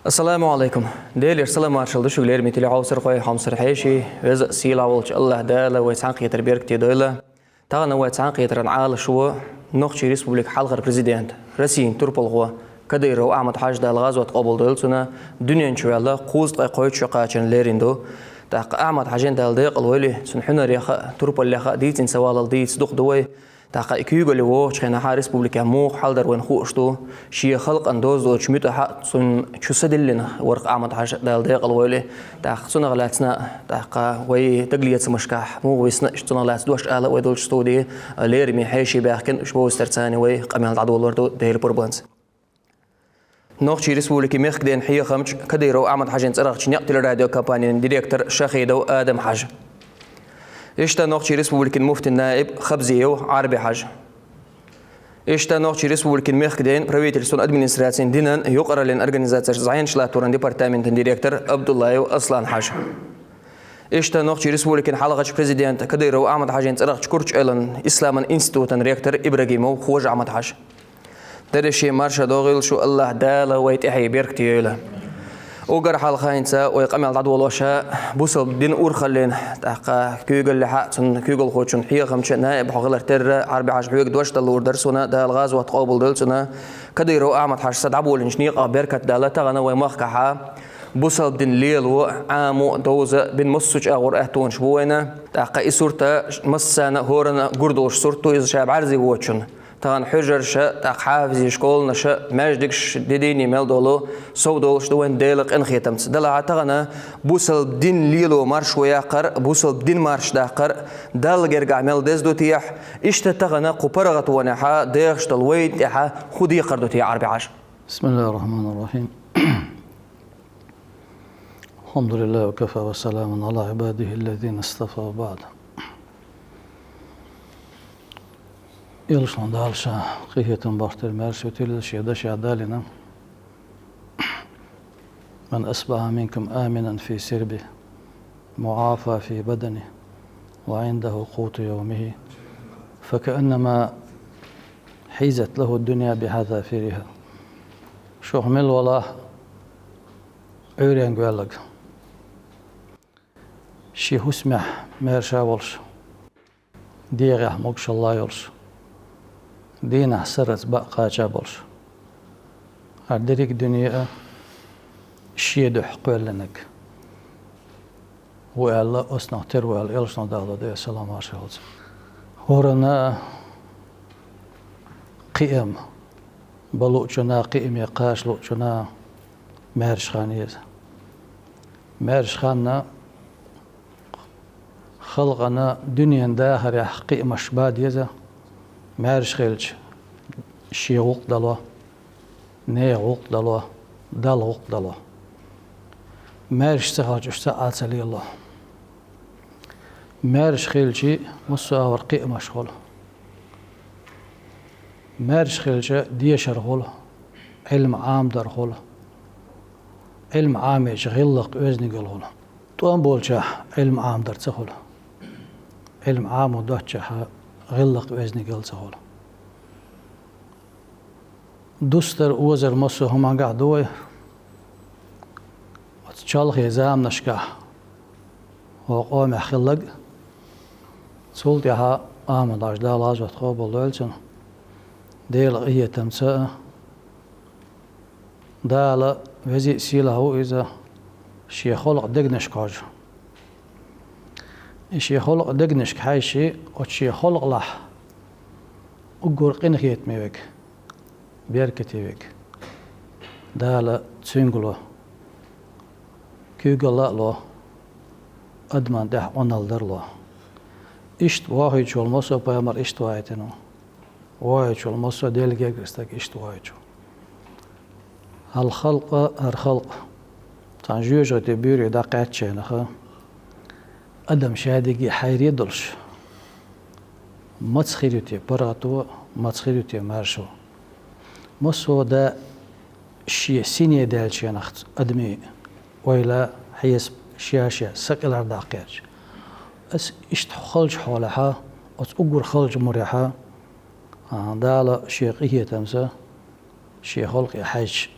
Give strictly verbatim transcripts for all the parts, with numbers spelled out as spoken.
Ассаламу Ӏалайкум. Делера салам-маршалла ду шуьга, лераме телехьовсархой, хьомсара хьеший, веза а, сийлахь волчу АллахӀ Дала вай цхьаьнакхетар беркате дойла. Тахана вай цхьаьнакхетаран Ӏалашо Нохчийн Республикин хьалхара президент, Россин турпалхо Кадыров Ахьмад-Хьаьжа, Дала гӀазот къобалдойла цуьнан, дуьнен чу ваьлла кхузткъе кхойтта шо кхачарна лерина ду. ТӀаккха Ахьмад-Хьаьжин Дала декъала войла, цуьнан хьуьнарех а, турпалех а дийцина ца валлал дийца дукха ду вай. ТӀаккха и куьйгалле вогӀучу хенахь республикехь муха хьал дара вайна хууш ду, шен халкъана дозаллачу муьтӀахь а, цунна чу са диллина вара-кх Ахьмад-Хьаьжа, Дала декъала войла. ТӀаккха цунах лаьцна, тӀаккха вай дагалецамашкахь муха висна, иштта цунах лаьцна дош ала а вай долчу студе лераме хьеший баьхкина, уьш бовзийтарца вай къамел дӀадолор ду Делан пурбанца. Нохчийн Республикин мехкден хьехамча, Кадыров Ахьмад-Хьаьжин цӀарахчу некъ телерадиокомпанин директор Шахидов Адам-Хьаьжа. Иштта Нохчийн Республикин муфтин наиб Хабзиев Ӏарби-Хьаьжа. Иштта Нохчийн Республикин мехкден, правительствон, администрацин, динан, юкъараллин организацеш зӀенаш латторан департаментан директор Абдуллаев Аслан-Хьаьжа. Иштта Нохчийн Республикин хьалхарчу президентан Кадыров Ахьмад-Хьаьжин цӀарахчу Курчу-Эвлан исламан институтан ректор Ибрагимов Хож-Ахьмад-Хьаьжа. Дерриш а марша догӀийла шу, АллахӀ Дала вай тӀаьхье беркате йойла. Уггар хьалха хӀинца вай къамел дӀадолош, бусалба динан урхаллин, тӀаккха куьйгаллехь а, цуьнан куьйгалхочун хьехамча наиб хьо хилар терра, Ӏарби-Хьаьжа, хьоьга дош далур дара суна, Дала гӀазот къобалдойла цуьнан, Кадыров Ахьмад-Хьаьжас дӀаболийначу некъах беркат далла, тахана вай махкахь бусалба дин лело, Ӏамо, довза бина массо а чӀагӀо, аьттонаш бу вайна. ТӀаккха и сурт массарна а, хӀоранна а гур долуш сурт ду иза, ша бӀаьрзе воцучунна. Тахана хьуьжарша, тӀаккха хьафизийн школанаша, маьждигаш, де дийне мел долу, сов долуш ду вайн Делан къинхетамца. Делахь а тахана бусалба дин лело маршо яккхар, бусалба дин марш даккхар Далла гергахь мел деза ду техьа, иштта тахана кху паргӀатонехь дехаш долу вайна тӀехь хӀун декхар ду техьа, Ӏарби-Хьаьжа? بسم الله الرحمن الرحيم. الحمد لله وكفى وسلام على عباده الذين اصطفى وبعد. Элчано Дала ша къинхетам бахтар маьрша тилла шен дашехь далийна: من أصبح منكم آمنا في سربه معافى في بدنه وعنده قوت يومه فكأنما حيزت له الدنيا بحذافيرها. Шух мел валахь Ӏуьйренга ваьлларг, шен хӀусамехь маьрша волуш, дегӀехь могушалла йолуш, дийнахь сарралц баа кхача болуш, хӀара дерриг а дуьне а шен дуьхьа кхоьллинарг ву аьлла, оцунах тера ву аьлла, Элчано Дала, Делера салам-маршалла хуьлда цунна. ХӀоранна а кхиам бан луучунна, кхиаме кхача луучунна маьрша хан еза. Маьрша хан халкъана дуьненан дахарехь кхиамаш бан деза, маьрша хилча шен гӀуллакх дало, нехан гӀуллакх дало, Далла гӀуллакх дало. Маьрша ца хилча уьш цхьа а ца лелало. Маьрша хилча массо а агӀор кхиамаш хуьлу. Маьрша хилча дешар хуьлу, Ӏилма Ӏамадар хуьлу, Ӏилма Ӏамийча гӀиллакх-оьздангалла хуьлу. ТӀом болчохь Ӏилма Ӏамадар ца хуьлу. Ӏилма Ӏамо доццушехь гӀиллакх-оьздангалла ца хуьлу. Дустар, озар массо а хӀумангахь ду вай. Оцу чолхе заманашкахь хӀокху къомехь хилларг, цул тӀаьхьа Ахьмад-Хьаьжа, Дала гӀазот къобалдойла цуьнан, Делан къинхетамца а, Дала, веза а, сийлахь а ву иза, шен халкъан дегнашка хьожу. И шен халкъан дегнашка хьаьжча, оцу шен халкъалахь уггар къинхетаме верг, беркате верг Дала цуьнга ло, куьйгалла а ло, адамна тӀехь Ӏуналла дар ло. Иштта вохуьйтуш волу массо а пайхамар иштта вохуьйтина ву. Вохуьйтуш волу массо а Делан гергара стаг иштта вохуьйтуш ву. ХӀара халкъ, хӀара халкъ цхьана жоьжахати буьйре дӀакхаьчча хенахь, адам шадерриге хьайре а долуш, маца хир ю те паргӀато, маца хир ю те маршо. Массо а да шен сине даьллачу хенахь адамийн ойла, хьесап ша-ша са кӀелхьардаккха гӀерташ. Аса иштта халчу хьолехь, оцу уггар халчу мурехь, а, Дала шен къинхетамца шен халкъе хьаьжча,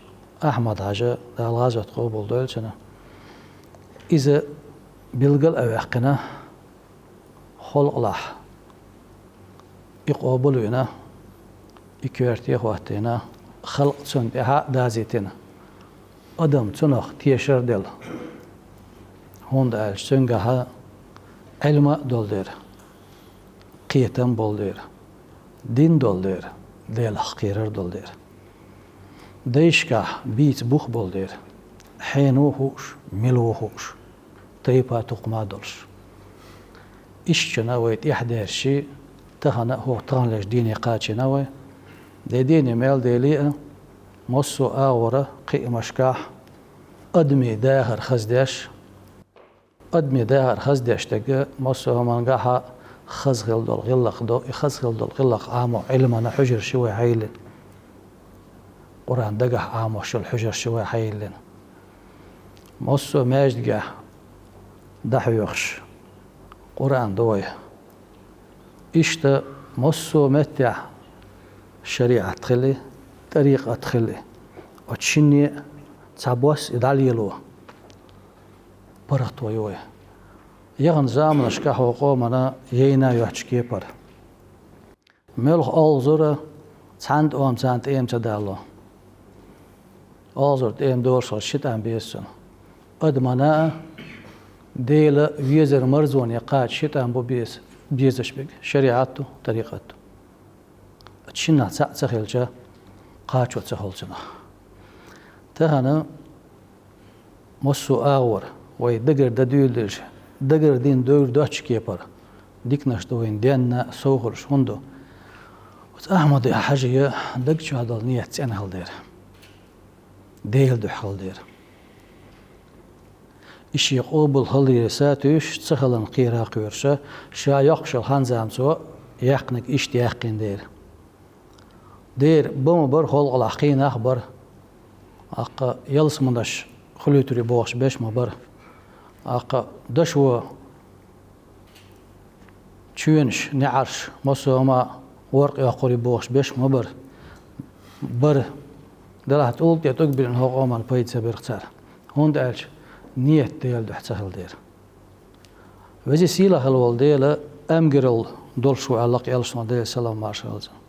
Ахьмад-Хьажа, Дала гӀазот къобалдойла цуьнан, иза билгал а ваьккхина, халкъалахь и къобал а вина, и коьрте а хӀоттийна, халкъ цунна тӀаьхьа а дазийтина, адам цунах тешар а делла. ХӀунда аьлча цуьнгахьа Ӏилма а долу дера, кхетам а болу дера, дин долу дера, Делах кхерар а долу дера. Дайшкахь бийца бух болу дера, хьенан ву хууш, мила ву хууш, тайпа-тукхам а долуш. Ишттачунна вай тӀаьхьадерши, тахана а хӀокху таханлерчу дийне кхачийна вай. Де дийне мел дели а, массо а агӀора кхиамашкахь адамийн дахар хаздеш, адамийн дахар хаздеш дерг массо а хӀуманна гахь хаза хила долу гӀиллакх ду, и хаза хила долу гӀиллакх Ӏамо Ӏилмана хьуьжарш ю вай хьайиллина. Къуръан дагахь Ӏамош йолу хьуьжарш ю вай хьайиллина. Массо а маьждигехь дӀахьоьхуш Къуръан ду вай. Иштта массо а меттехь шариӀат хили, тӀарикъат хили, оцу шинне а цхьабосса и дӀалело паргӀато ю вай. Яхана заманашкахь хӀокху къомана яйна йоцчу кепара. Муьлха олхазара цхьана тӀома царна тӀема ца далало. Олхазара тӀема долуш хилча ши тӀам беза цунна. Адамана а Дела везар марзоне кхача ши тӀам бу беза, безаш берг, шариӀат ду, тӀарикъат ду. Шиннах цхьаъ ца хилча, кхачо ца хуьлу цунах. Тахана массо а агӀор вай дагара дан дуьйлалуш, дагара дина довр доцчу кепара диканаш ду вайна денна а, сов хуьлуш хӀунда ду? Оцу Ахьмад-Хьажин даг чохь долу ният цӀена хила дера. Делан дуьхьа хила дера. И шен къобал хиларе сатуьйсуш, ца хиларна кхера кхоьруш, ша йоккхуш йолу хан-зама цо яьккхинарг иштта яьккхина дера. Дера бан ма бара, халкъалахь кхин нах а бара. ТӀаккха ялсаманеш хуьлуьйтур ю бохуш берш ма бара. ТӀаккха дашо чоьнаш, неӀарш, массо а хӀума гӀоркъа йоккхур ю бохуш берш ма бара. Бара. Делахь тӀулга тӀе тӀулг биллина хӀокху къоман пайда ца бира цара. ХӀунда аьлча ният Делан дуьхьа ца хила дера. Веза-сийлахь хила волу Дела амгаралла долуш ву аьлла-кх элчано, Делера салам-маршалла хуьлда цунна.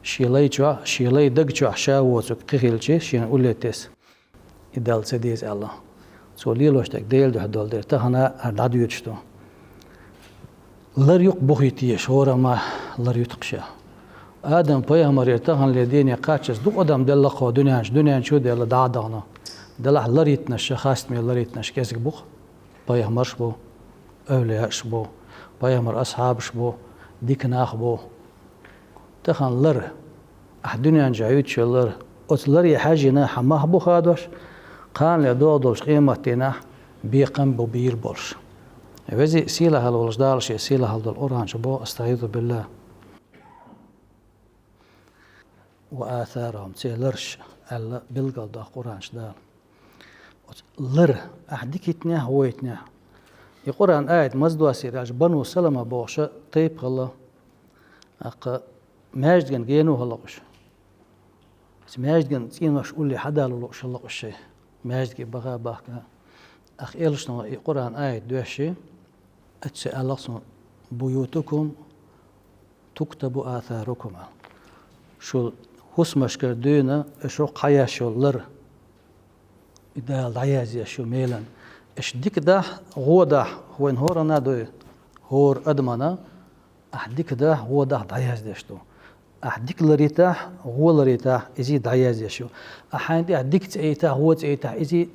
Шен лай чохь, шен лай даг чохь ша воцург кхин хилча, шена улле тесна, и Далла ца деза аьлла. Цо лелош дерг Делан дуьхьа долу дела, тахана а хӀара дӀадоьдуш ду. Лар ю-кх бухий теша, хӀораммо лар ю-кх ша. Адам-пайхамарера таханлера дийне кхаччалц дукха адам делла-кх хӀокху дуьнен чу, дуьнен чу а делла, дӀа а дахана. Делахь лар йитинарш, хастаме лар йитинарш кӀезиг бу-кх. Пайхамарш бу, эвлияаш бу, пайхамаран асхьабаш бу, дика нах бу. Тахана лар, ахь дуьнен чу хьуьйтуш йолу лар, оцу ларе хьаьжжина хьан мах бу хадош, кханале догӀу долчу къематдийнахь бекхам бу бийр болуш. Веза-сийлахь волуш Дала шен сийлахь долу Къуръан чу боху: «АстагӀизу биллахӀ». «Ва асарахӀум», церан ларш аьлла, билгалдоккху Къуръан чу Дала. Оцу лар, ахь дика йитинехь, вон йитинехь. И Къуръан аят маза доссийра аьлча, Бану Салама бохуш тайпа хилла, тӀаккха маьждиган гено хилла-кх уьш. Оцу маьждиган цӀенош улле хьадало лууш хилла-кх уьш шайн. Маьждиге баха а бахка. ТӀаккха элчано и Къуръан аят доьшший, оццу аьлла-кх цо: «Буютукум туктабу асарукум», аьлла. Шу хӀусамашкара дуьйна, аша хьаеш йолу лар, и Дала дӀаяздеш ю мелан. Аша дика дахь, вон дахь, вайн хӀоранна а дуй, хӀора адамана, ахь дика дахь, вон дахь дӀаяздеш ду. Ахь дика лар йитахь, вон лар йитахь, изий дӀаяздеш ю. Ахь хьайна тӀехь дика цӀе йитахь, вон цӀе йитахь, изий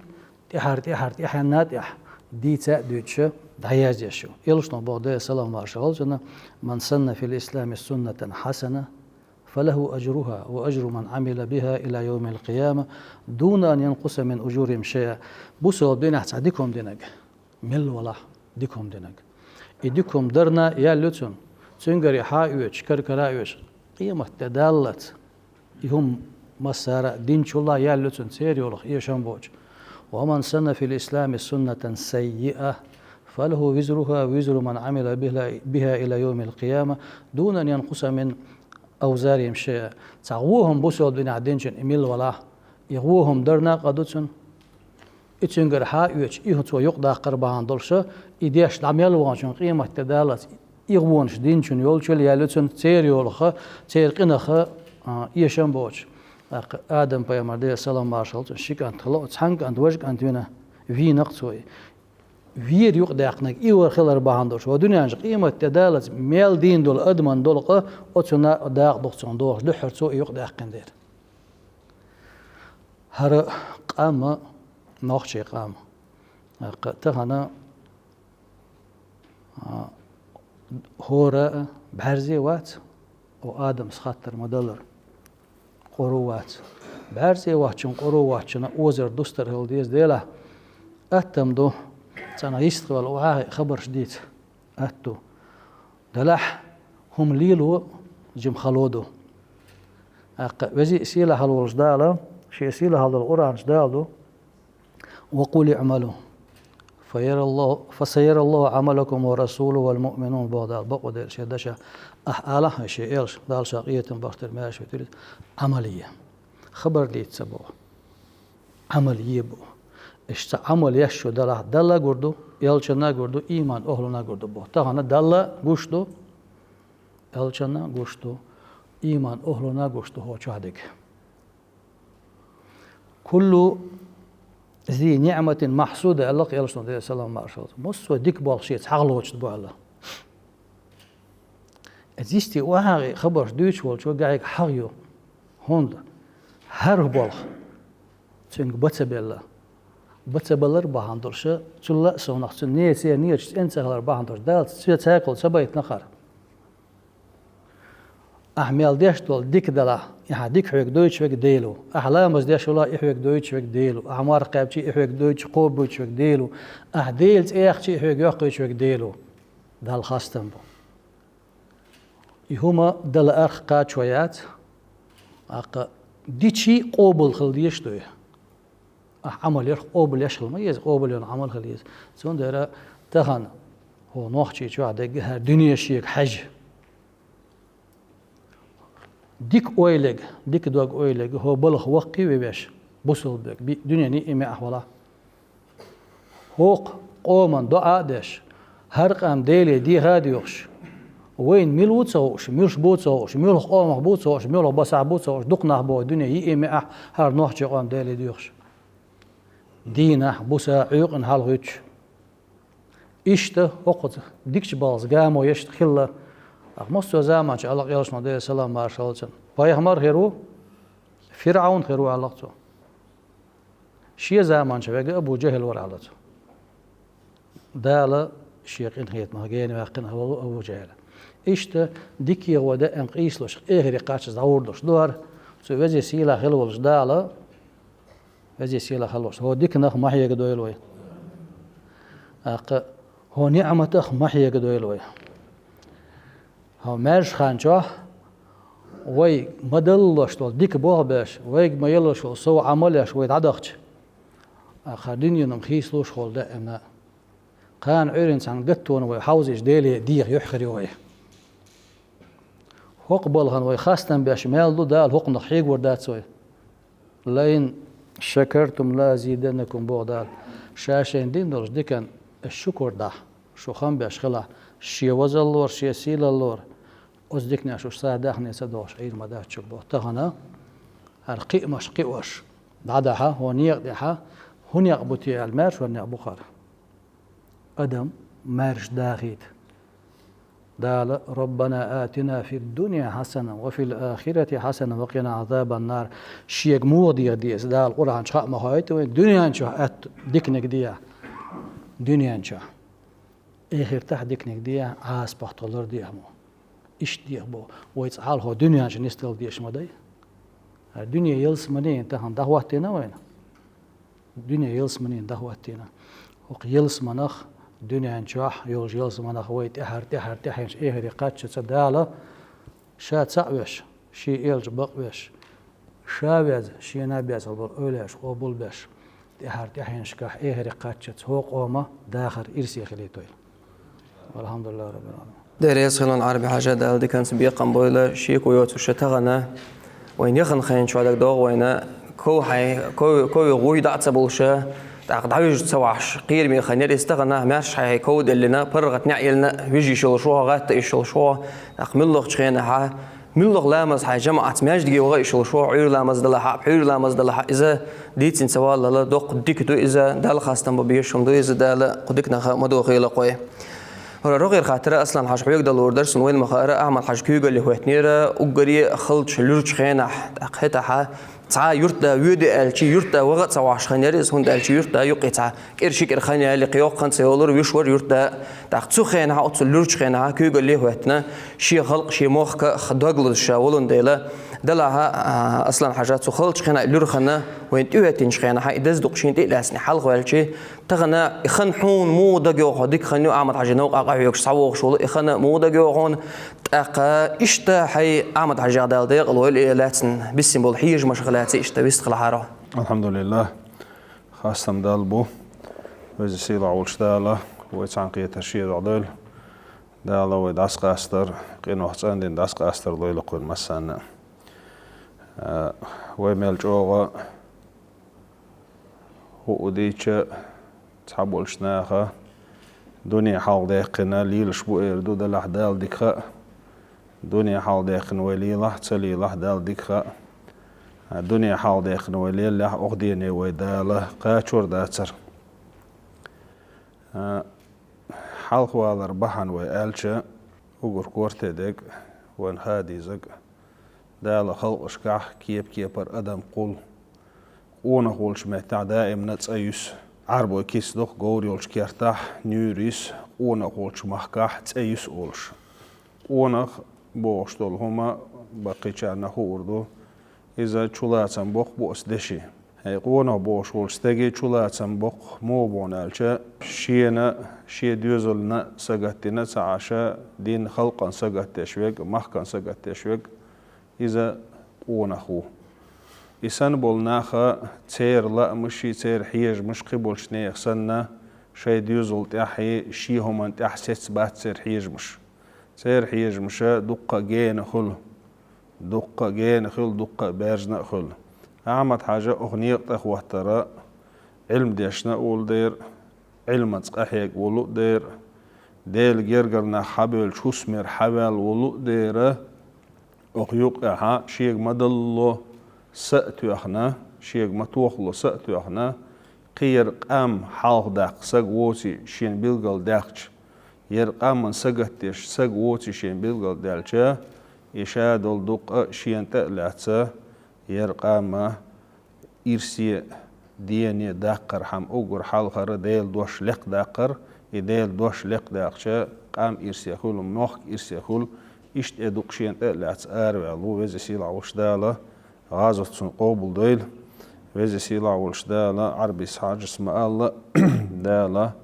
тӀаьхьара, тӀаьхьара, тӀаьхьенна а тӀехь дийца а дуьйцуш, дӀаяздеш ю. Элчано боху, Делера салам-маршалла хуьлда цунна: «Ман санна фил ислами суннатан хьасана, фалахӀу ажруха ва ажру ман Ӏамила биха ила йовмил къияма, дуна ан янкъуса мин ужурихӀим шайъа». Бусалба динехь цхьа дика хӀума динарг, мила валахь, дика хӀума динарг. И дика хӀума дарна ял ю цунна, цуьнгара хьа а оьцуш, кара-кара а оьцуш, къематде даллалц и хӀума массара а динчул а ял ю цунна, церан йолах эшам боцуш. «Ва ман санна фил ислами суннатан саййиа, фалахӀу визруха ва визру ман Ӏамила биха, биха ила йовмил къияма, дуна ан янкъуса мин авзарихӀим шайъа». Цхьа вон хӀума бусалба динехь динчунна и мила валахь, И гӀо хӀума дар накъа ду цунна. И цуьнгара хьа а оьцуш, и хӀу цо юкъадаккхар бахьана долуш, и деш дӀа мел ваханчун къематде даллалц, и гӀонаш динчун йолчул яьлла цунна церан йолах, церан къинах, а, эшам боцуш. ТӀаккха Адам-пайхамар, Делера салам-маршалла хуьлда цунна, ши кӀант хилла, оцу цхьана кӀант важа кӀант вина, вийнакх цо и. Вера юкъадаьккхинарг и вар хилар бахьана долуш, ва дуьнен чу къематде даллалц мел дийна долу адаман долу къа оцу на-, дакъа духцун дохуш дуьххьара цо и юкъадаьккхина дера. ХӀара къам, нохчийн къам, тахана, а, хӀора а бӀаьрзе вац, о Адамас хаттар ма-даллара, къора вац. БӀаьрзе ваьччун, къора ваьччунна озар дустар хила деза, делахь, аттам ду, цӀанах йистхила ваха хабарш дийца атта ду. Делахь, хӀума лело жима хало ду. ТӀаккха Веза а, Сийлахь а волчу Дала, Шен сийлахь долу Къуръан чу Дала ду: «Ва къул иъмалу, фа яраллаху, фа са яраллаху Ӏамалакум ва расулуху вал муъминун», боху Дала, бакъо дерг Шен дашах. Ахь алахь хьайн Шен элча, Дала Ша къинхетам бахтар маьрша витира, Ӏамал е. Хабар дийца ца боху. Ӏамал е боху. Иштта Ӏамал еш шу далахь, Далла гур ду, элчанна гур ду, ийман охӀлунна гур ду боху. Тахана Далла гуш ду, элчанна гуш ду, ийман охӀлунна гуш ду хӀокху чохь дерг. «Куллу зи ниъматин махьсуда», аьлла-кх элчано, Делера салам-маршалла хуьлда цунна. Массо а дика болх шеца хьагӀ лоцуш ду аьлла. Иза йисте охьагӀий хабарш дуьйцуш волчо гӀайгӀа хьагӀ ю. ХӀунда? ХӀара болх цуьнга бан ца белла. Бан ца балар бахьана долуш, цул а совнах цуьнан неца, нечу цӀена ца хилар бахьана долуш, Дала цу цаьккхал ца байтина хӀара. Ахь мел деш долу дика далахь, и хьан дика хьоьга дойтуш верг Дела ву. Ахь ламаз деш валахь, и хьоьга дойтуш верг Дела ву. Ахь марха кхаьбчи, и хьоьга дойтуш, кхобуьйтуш верг Дела ву. Ахь Дела цӀе яьхчи, и хьоьга йоккхуьйтуш верг Дела ву. Далла хастам бу. И хӀума Далла арх кхачо яц, тӀаккха дичи къобал хила дезаш ду и. Ахь Ӏамал ярх къобал еш хила ма еза, къобал йолу Ӏамал хила еза. Цундела тахана хӀокху нохчийн чохь дерг хӀара дуьне шега хьаьжа. Дика ойлаг, дика дог ойлаг, хӀокху балха ваккхий вевеш, бусалба дог, би-, дуьненан йиъ меӀ ахь валахь. ХӀокху къоман доӀа а деш, хӀара къам Деле деха а доьхуш, вайна мила ву ца хууш, муьлш бу ца хууш, муьлха къомах бу ца хууш, муьлха басахь бу ца хууш, дукха нах боху дуьне йиъ меӀ ахь хӀара нохчийн къам Деле доьхуш. Дийнахь, буса, Ӏуьйкъана хьалха хӀуьттуш. Иштта хӀокхуьнца дикачу балхаца гамо еш хилла. Ахь массо а заманчу аьлла-кх элчано, Делера салам-маршалла хуьлда цунна. Пайхамар хир ву, ФирӀавн хир ву аьлла-кх цо. Шен заманчу верг Абу ЖахӀил вара аьлла цо. Дала Шен къинхетамах гена ваьккхина хилла ву Абу ЖахӀил. Иштта дика егӀо даим къийсалуш, эхаре кхаччалц дӀагӀур долуш ду хӀара. Цу Веза Сийлахь хила волчу Дала, Веза Сийлахь хила волчу, хӀокху диканах ма хьегадойла вай. ТӀаккха хӀокху ниӀматах ма хьегадойла вай. ХӀокху маьрша хан чохь вайга ма-даллалуш долу дика болх беш, вайга ма-еллалуш волу сов Ӏамал еш вай дӀадахча, тӀаккха хӀара дуьненан хийцалуш хуьлу даимна. Кхана Ӏуьйранна цхьана гаттана вай хьовзийча, Деле деха юьхь хир ю вай. ХӀокху балхана вай хастам беш мел ду, Дала хӀокхунах хьегор дац вай. «Лаин шакартум лаазиданнакум», боху Дала. Ша шайна дина долчу диканна ас шукур дахь, шу хам беш хилахь, шен вазаллора, шен сийлаллора, оцу диканех шу сагӀа даьхни ца дохуш Ӏийр ма дац шуьга боху. Тахана хӀара кхиамаш кхиош дӀадахьа, хӀокху некъа тӀехь, хӀун некъ бу те аьлла, маьрша некъ бу хӀара. Адам маьрша дахийта. Дала: «Роббана атина фид-дунья хьасана ва фил-ахирати хьасана ва къина Ӏазабан-нар». Шега муха деха деза, Дала Къуръан чохь а ма хоуьйту вайн, дуьнен чохь атта диканиг деха. Дуьнен чохь. Эхартахь диканиг деха, Ӏазапах тхо лардеха мо. Иштта деха боху. Вай цкъа хьалха дуьнен чу нисдала дезаш ма дай. ХӀара дуьне ялсамане тахана дӀахӀоттийна вайна. Дуьне ялсаманина дӀахӀоттийна. ХӀокху ялсаманах, дуьнен чохь йолчу ялсаманах вай тӀаьхьара, тӀаьхьара, тӀаьхьенаш эхаре кхаччалц Дала Ша цхьаъ веш, Шен элча бакъвеш, Ша веза, Шена беза болу эвлаяаш къобал беш, тӀаьхьара, тӀаьхьенашкахь эхаре кхаччалц хӀокху къоман дахар ирсе хилийта вайна. Валхьамдулиллахи Раббил Ӏаламин. Деррес хилла Ӏарби-Хьаьжа, Дала диканца бекхам бойла, шеко йоцуш тахана вайна яхана хенан чохь дагадогӀу вайна, Ков хьай, ков, ков гӀуй дӀа а ца болуша, тӀаккха дӀавижа ца вахьаш, кхераме хан яра иза тахана, маьрша хьай ков деллина, паргӀат неӀ еллина, вижа йиш йолуш ву хьо, гӀатта йиш йолуш ву хьо, тӀаккха муьлхачу хенахьа, муьлха ламаз хьай жамаӀатца маьждиге ваха йиш йолуш ву хьо, Ӏуьйра ламаз далахьа, пхьуьйра ламаз далахьа, иза дийцина ца валлала, доккха дика ду иза, Далла хастам бан безаш хӀума ду иза, Дала кху диканах ма дохийла кхой. ХӀара рогӀера хаттара, Аслан-Хьажа, хьоьга дала луур дара суна, вайна ма хаъара, Ахьмад-Хьажа куьйгалле хӀоьттинера, уггаре а халчу луьрачу хенахь, тӀаккха хӀетахьа, цхьа юьртда воьду аьлча, юьртда ваха а ца вахьаш хан яра иза, хӀунда аьлча юьртда юккъе цхьа кӀира-ши кӀира хан яьлла, кхин йоккха хан ца йолура, вуьш вара юьртда. ТӀаккха цу хенахь, оццул луьрачу хенахь, куьйгалле а хӀоьттина, шен халкъ, шен мохк а дог лозуш ша волун дела, делахьа, а, Аслан-Хьажа, цу халчу хенахь и луьра хан вайна тӀехӀоьттинчу хенахь, и деза дукъ шена тӀе а лаьцна хьалхаваьлча, тахана и хан хьуна муха дага йогӀу, хьо дика хан ю, Ахьмад-Хьажин новкъа къахьоьгуш схьавогӀуш волу и хан муха дага йогӀу хьуна, тӀаккха иштта хьайн Ахьмад-Хьажех Дала декъала войла и лаьцна, биссина болу хьежамашах лаьцна иштта вистхилахьара хьо. Алхьамдулиллах. Хастам Далла бу. Веза-Сийлахь волчу Дала вай цхьаьнакхетар шен дуьхьа дойла. Дала вай дӀасакъастар, къинойх цӀандина дӀасакъастар лойла кхуьнан массарна. А, вай мел чӀогӀа хӀуъу дийча, цхьаболчу наха дуьне хьалха даьккхина лелаш бу эр ду, делахь Дала дика хаьа. Дуьне хьалха даьккхина вай лелахь а, ца лелахь а, Дала дика хаьа. А, дуьне хьалха даьккхина вай леллехь а, оха дене вай Дала кхачор дацара. А, хьалхавалар бахьана вай аьлча, уггар корта дерг, вайна хаа дезарг, Дала халкъашкахь кеп-кепара адам кхуллу. Къонах волчу меттехь даимна цӀа юьсу. Ӏарбой кица доху говр йолчу кертахь нуьйр юьсу, къонах волчу махкахь цӀе юьсу олуш. Къонах бохуш долу хӀума баккхийчарна хуур ду. Иза чулацам боккху бу оцу деши. ХӀей, къонах бохуш волчу стеге чулацам боккху муха бу аьлча, шена, шен доьзална сагатдина ца Ӏаш, дин, халкъана сагатдеш верг, махкана сагатдеш верг, иза къонах ву. И санна болу наха церан лаамашший, церан хьежамаш кхиболчу нехан санна, шайн доьзал тӀаьхьий, шен хӀуманна тӀаьхьа сецбац церан хьежамаш. Церан хьежамаша дуккха а гена хуьлу, дуккха а гена хуьлу, дуккха а баьржина а хуьлу. Ахьмад-Хьажа оха некъа тӀе хӀоттара, Ӏилма дешна а волу дера, Ӏилманца къахьега волу а дера, Делан гергара нах хьабевллачу хӀусамера хьаваьлла волу а дера, оха юккъехьа шега ма-далло са а тоьхна, шега ма-тохало са а тоьхна, кхин яра къам хьалха даккха саг воций шена билгалдаьхча, яра къаман сагатдеш саг воций шена билгалдаьлча, и ша долу дукъа а шена тӀе а лаьцна, яра къам ирсе, дене даккхархьама уггар хьалхара Делан дош лекха даккхар, и Делан дош лекха даьккхича, къам ирсе хуьлу, мохк ирсе хуьлу, иштта и дукъ шена тӀе а лаьцна араваьлла ву Веза-Сийлахь волчу Дала, гӀазот цунна къобалдойла. Веза-Сийлахь волчу Дала, Ӏарбис-Хьаьжас ма-алла, Дала,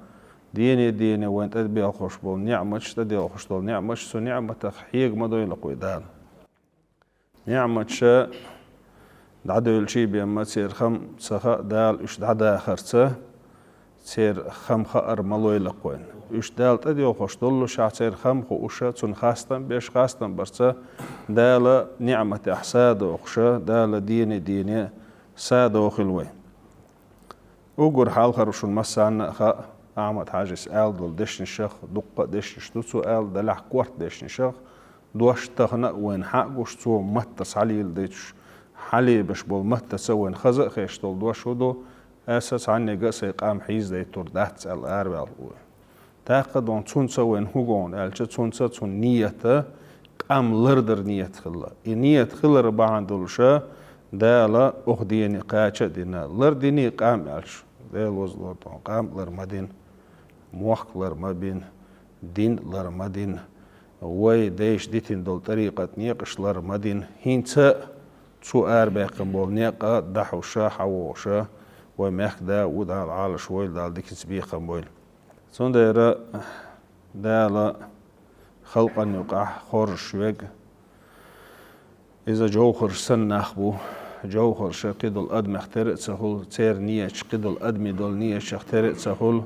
дене-дене вайна тӀедоьлхуш болу неӀматаш, тӀедоьлхуш долу неӀматаш, цу неӀматах хьега ма дойла кхуьй Дала. НеӀматаша дӀадевлчий бен ма церан хам ца хаьа, Дала уьш дӀадахарца церан хам хаар ма лойла кхойн. Уьш Дала тӀедоьлхуш доллушехь, церан хам хууша, цунна хастам беш, хастам барца Дала неӀматехь са дохуша, Дала дене-дене са дохийла вай. Уггар хьалхара шуна массарна а хаьа, Ахьмад-Хьаьжас аьлла долу дешнашах, дуккха а дешнаш ду цо аьлла, делахь корта дешнашах, дош тахана а вайна хьа а гуш, цо матта схьалеладайташ, хьалебеш болу маттаца вайна хаза а хезаш долу дош хӀун ду, аса цхьаннега а сайн къам хьийзадайтур дац аьлла араваьлла ву. ТӀаккха дон цунца вайн хӀун гон аьлча, цунца цунна нийята къам лардар нийят хилла. И нийят хилар бахьана долуша Дала оха дене кхача а дина. Лардиний къам аьлча, Дела возло тӀон къам лар ма дина, мохк лар ма бина, дин лар ма дина, вай дайша дитина долу тӀарикъат некъаш лар ма дина. ХӀинца а цо арабаьккхина болу некъа дахьуша, хьавогӀуша, вай мехкда ву Дала Ӏалаш войла, Дала диканца бекхам бойла. Цундела Дала халкъан юкъахь хоржуш верг, иза жовхарш санна нах бу. Жовхарша кхидолу адамех тера а ца хуьлу, церан нийяташ кхидолу адамийн долу нийяташех тера а ца хуьлу.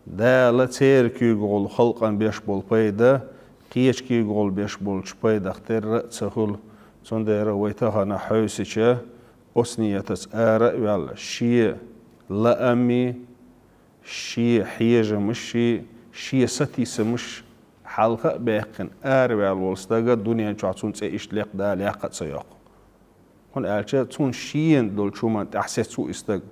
Дала церан куьйгагӀолу халкъан беш болу пайда кхечу куьйгагӀолу беш болчу пайдах тера а ца хуьлу. Цундела вай тахана хьевсича, Оцу ниятаца ара а ваьлла, шен лаамий, шен хьежамаший, шен сатийсамаш хьалха а баьккхина, араваьлла волу стага дуьнен чохь цунна цӀе иштта лекха Дала яккха а ца йоккху. ХӀунда аьлча цунна шена долчу хӀуманна тӀехь сецву и стаг.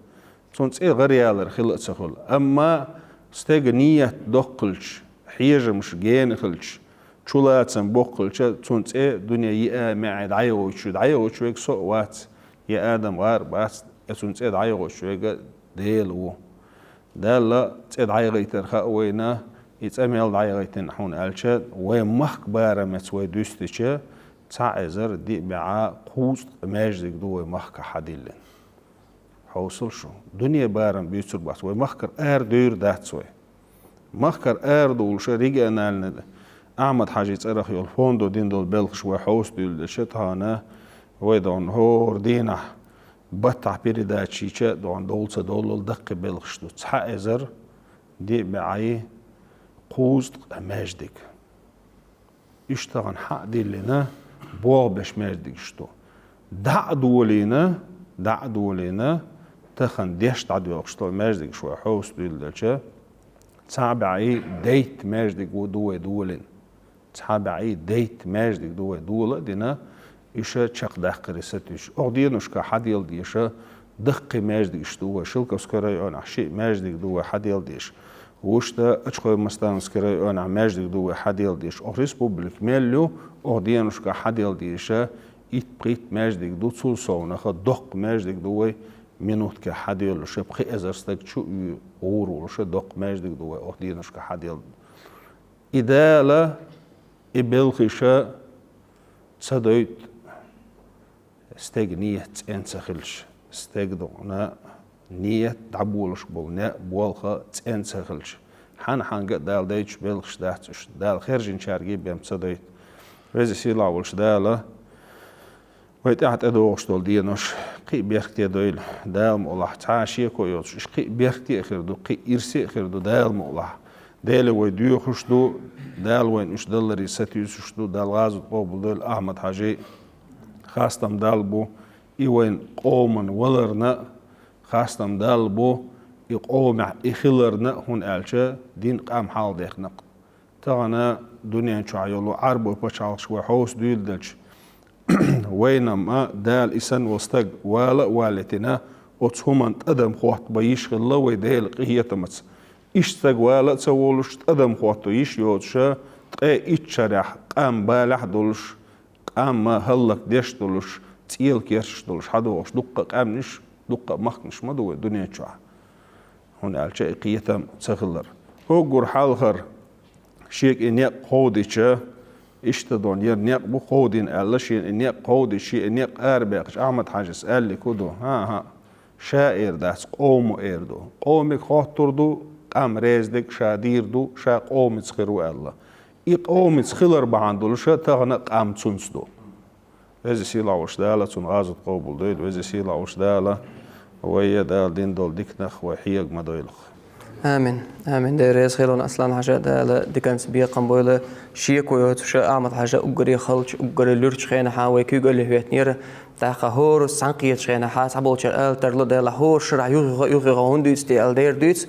Цунна цӀе гӀаръялар хила а ца хуьлу. Амма стеган ният доккхалча, хьежамаш гена хилча, чулацам боккхалча, цунна цӀе дуьне йиъа, маьӀӀе дӀайогӀучу, дӀайогӀучу вега со а вац, я Адам гӀар а бац, я цунна цӀе дӀайогӀучу вега Дела ву. Далла цӀе дӀайгӀайтар хаьа вайна, и цӀа мел дӀайгӀайтина хьуна аьлча, вайн махка барамца вай дуьстича, цхьа эзар диъ бӀе кхузткъа маьждиг ду вай махкахь хьадиллина. Хьовсал шу, дуьне барам буьйцур бац, вай махкара ара девр дац вай. Махкара ара долуша региональный Ахьмад-Хьаьжин цӀарах йолу фондо дина долу белхаш вай хьовса дуьйладелча, тахана вай догӀна хӀора дийнахь баттахь передача йича догӀна довла ца довлал даккхий белхаш ду. Цхьа эзар диъ бӀе кхузткъа маьждиг. Иштта тахана хьа а диллина, богӀу беш маьждигаш ду. ДӀа а долийна, дӀа а долийна, тахана деш дӀадоьлхуш долу маьждигаш вай хьовса дуьйладелча, цхьа бӀе дейтта маьждиг ву ду вай долийна. Цхьа бӀе дейтта маьждиг ду вай дола а дина, иша чекхдаккхаре сатуьйсуш. Оха деношка хьадела деша, даккхий маьждигаш ду вай, Шелковский районахь шиъ маьждиг ду вай хьадела деша. Вуьшта Ачхой-Мастановский районахь маьждиг ду вай хьадела деша. Оха республика мел ю, оха деношка хьадела деша, итт-пхийтта маьждиг ду, цул совнаха доккха маьждиг ду вай минуткехь хьадоьллуша, пхи эзар стаг чу а вуьй гӀур волуша, доккха маьждиг ду вай оха деношка хьадела. И Дала, и белхаша ца дойту стеган ният цӀена ца хилча, стеган дукъана ният дӀаболуш болу неӀ болх цӀена ца хилча, хьан-хьанга а Дала дайташ белхаш дац уьш, Дала хержинчаьрга бен ца дойту. Веза сийлахь волуш Дала, вай тӀаьхьа тӀедогӀуш долу денош кхин а беркате дойла, Дала мукъалахь, цхьа а шеко йоцуш, уьш кхин а беркате а хир ду, кхин а ирсе а хир ду, Дала мукъалахь. Деле вай доьхуш ду, Дала вайна уьш даларе сатуьйсуш ду, Дала гӀазот къобалдойла Ахьмад-Хьаьжин. Хастам Далла бу и вайн къоман валарна а, хастам Далла бу и къомехь и хиларна а, хӀунда аьлча дин къам хьалха дехнакх. Тахана дуьнен чохь йолу Ӏарбой пачхьалкхаш вай хьовса дуьйладелча, вайна-м а Дала и санна волу стаг вала а валийтина, оцу хӀуманна тӀадам хӀоттабан йиш хилла вай Делан къинхетамаца. Иштта стаг вала а ца волуш, тӀадам хӀотто йиш йоцуша, ткъе итт шарахь къам балехь а долуш, къам а хӀаллакдеш а долуш, цӀела керчаш а долуш хьадогӀуш дуккха а къаьмнаш, дуккха а махканаш ма ду вай дуьнен чохь. ХӀунда аьлча и кхетам ца хилар. Уггар хьалхара шега и некъ кховдийча, иштта дон яра некъ бу кховдийна аьлла, шена и некъ кховдийча, шен и некъ арабаьккхича, Ахьмад-Хьаьжас аьллиг хӀун ду? ХӀан-хӀа, ша эр дац, къомо эр ду. Къомиг хоттур ду, къам реза дерг ша дийр ду, ша къомица хир ву аьлла. И къомица хилар бахьана долуша тахана къам цунца ду. Веза сийлахь волуш Дала цунна гӀазот къобалдойла, веза сийлахь волуш Дала вай а Дала дина долу диканах вай хьега ма дойлахь. Амин. Амин. Дела реза хуьлда, Аслан-Хьаьжа, Дала диканца бекхам бойла, шеко йоцуша Ахьмад-Хьаьжа уггаре халчу, уггаре луьрачу хенахьа вай куьйгалле хӀоьттинера. ТӀаккха хӀора цхьаьнакхетачу хенахьа цхьаболчара ала тарло, Дела, хӀора шарахь юха-юха хӀунда дуьйцу те аьлла дер дуьйцу.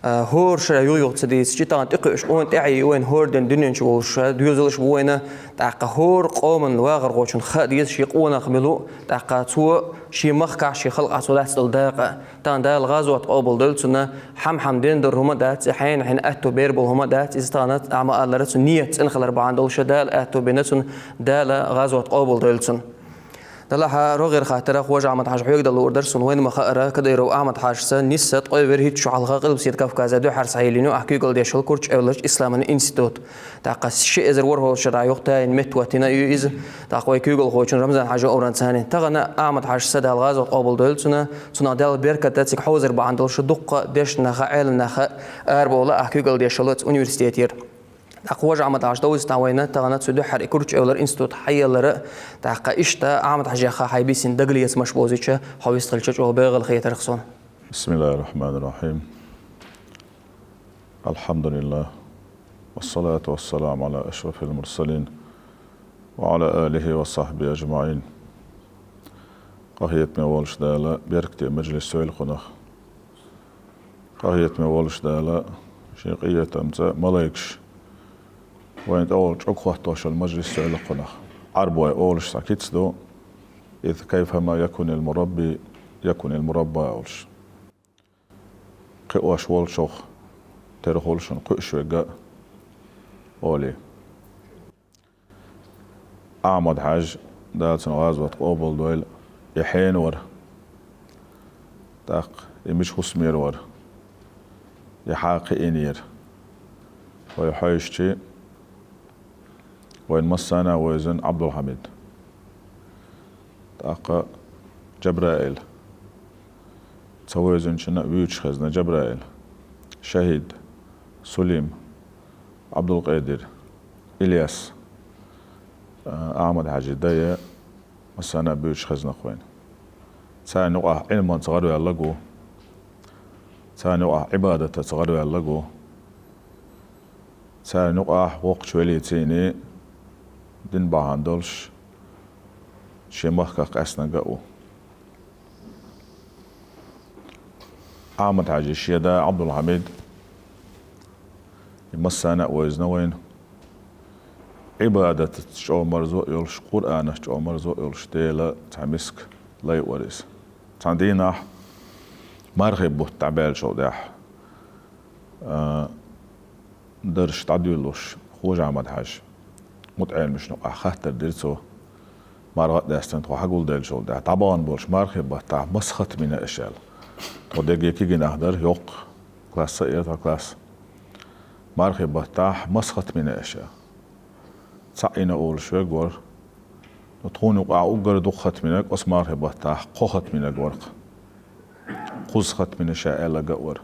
А, хӀора шарахь юха-юха ца дийцича, тахана тӀекхуьуш къона тӀаьхье ю вайна хӀора ден дуьнен чу волуш дуьзалш бу вайна, тӀаккха хӀора къоман вахархочун хаа деза шен къонах мила ву, тӀаккха цо шен махкахь, шен халкъахь цо лаьцна долу дакъа. Тахана Дала гӀазот къобалдойла цунна, хьам-хьам ден дара хӀума дац, и хьенан-хьенан аьтто бер болу хӀума дац, иза тахана, Ӏама аллара, цу ният цӀена хилар бахьана долуша Дала аьтто бина цунна, Дала гӀазот къобалдойла цунна. Делахь а рогӀера хаттар а, Хож-Ахьмад-Хьаьжа, хьоьга дала луур дара суна, вайна ма-хаъара, Кадыров Ахьмад-Хьаьжас нийсса ткъе вуьрхӀитта шо хьалха Къилбаседа Кавказехь дуьххьара схьайиллина ю ахь куьйгалла деш йолу Курччу-Эвларчу Исламан институт. ТӀаккха ши эзар ворхӀалгӀачу шарахь юха тайина меттахӀоттийна а ю иза, тӀаккха вай куьйгалхочун Рамзан-Хьаьжин овранца царна. Тахана Ахьмад-Хьаьжас Дала гӀазот къобалдойла цунна, цунах Дала беркат а, цига хьовзар бахьана долуша дуккха а дешна нах а, Ӏелам нах а арабовла ахь куьйгалла деш йолу оцу университетера. ТӀаккха Хож-Ахьмад-Хьаьжа довзийтахь вайна, тахана цу дуьххьара и Курччу-Эвлара институт хьаеллара, тӀаккха иштта Ахьмад-Хьаьжеха хьайн бисина дагалецамаш бовзийча, хьо вистхилча чӀогӀа бегӀалла хетарх суна. بسم الله الرحمن الرحيم. الحمد لله. والصلاة والسلام على أشرف المرسلين. وعلى آله وصحبه أجمعين. Къахетаме волчу Дала беркате мажлис йойла кхунах. Къахетаме волчу Дала шен къинхетамца малайкаш вайна тӀехула чӀогӀа хӀоттош йолу мажлис йойла кхунах. Ӏарбой олуш цхьа кица ду: «Иза кайфама якунил мурабби, якунил мурабба», олуш. Кхиош волчух тера хуьлу шуна кхуьуш верг а, олий. Ахьмад-Хьаьжа, Дала цуьнан гӀазот къобалдойла, и хьенан вара. ТӀаккха и мича хӀусамера вара, и хьан кхиийнера. Вай хьоьжучи, вайна массарна а вевзина Ӏабдулхьамид. ТӀаккха Джабраил. Ца вевзинчунна а вуьйцуш хезна Джабраил. ШахӀид, Сулим, Ӏабдулкъедир, Ильяс, а, Ахьмад-Хьаьжин дай, массарна а буьйцуш хезна вайна. Царна юкъахь Ӏилманца гӀараваьлларг ву. Царна юкъахь Ӏибадатаца гӀараваьлларг ву. Царна юкъахь воккхачу велийцийний дин бахьана долуш шен махках къаьстинарг а ву. Ахьмад-Хьаьжин шен да Ӏабдулхьамид, и массарна а вевзина вайна. Ӏибадатаца чӀогӀа марзо а йолуш, Къуръанах чӀогӀа марзо а йолуш, Делан цхьа миска лай вара иза. Цхьана дийнахь, мархийн бутт дӀабаьллачул тӀаьхьа, а, дарс дӀадуьйлуш, Хож-Ахьмад-Хьаьжа мутаӀеламашна юкъахь хаттар дира цо: «Марха а даьстина, тхо хьагулделлачул тӀаьхьа дӀабахана болчу мархийн баттахь маса хатам йина аша?» аьлла. Тхо дерриге кегий нах дара, йоккха класс а яра тхан класс. «Мархийн баттахь маса хатам йина аша?» Цхьаъ йина олуш верг вара. Но тхуна юкъахь уггар дукха хатам йинарг оцу мархийн баттахь кхо хатам йинарг вара-кх. Кхузза хатам йина ша аьлларг а вара.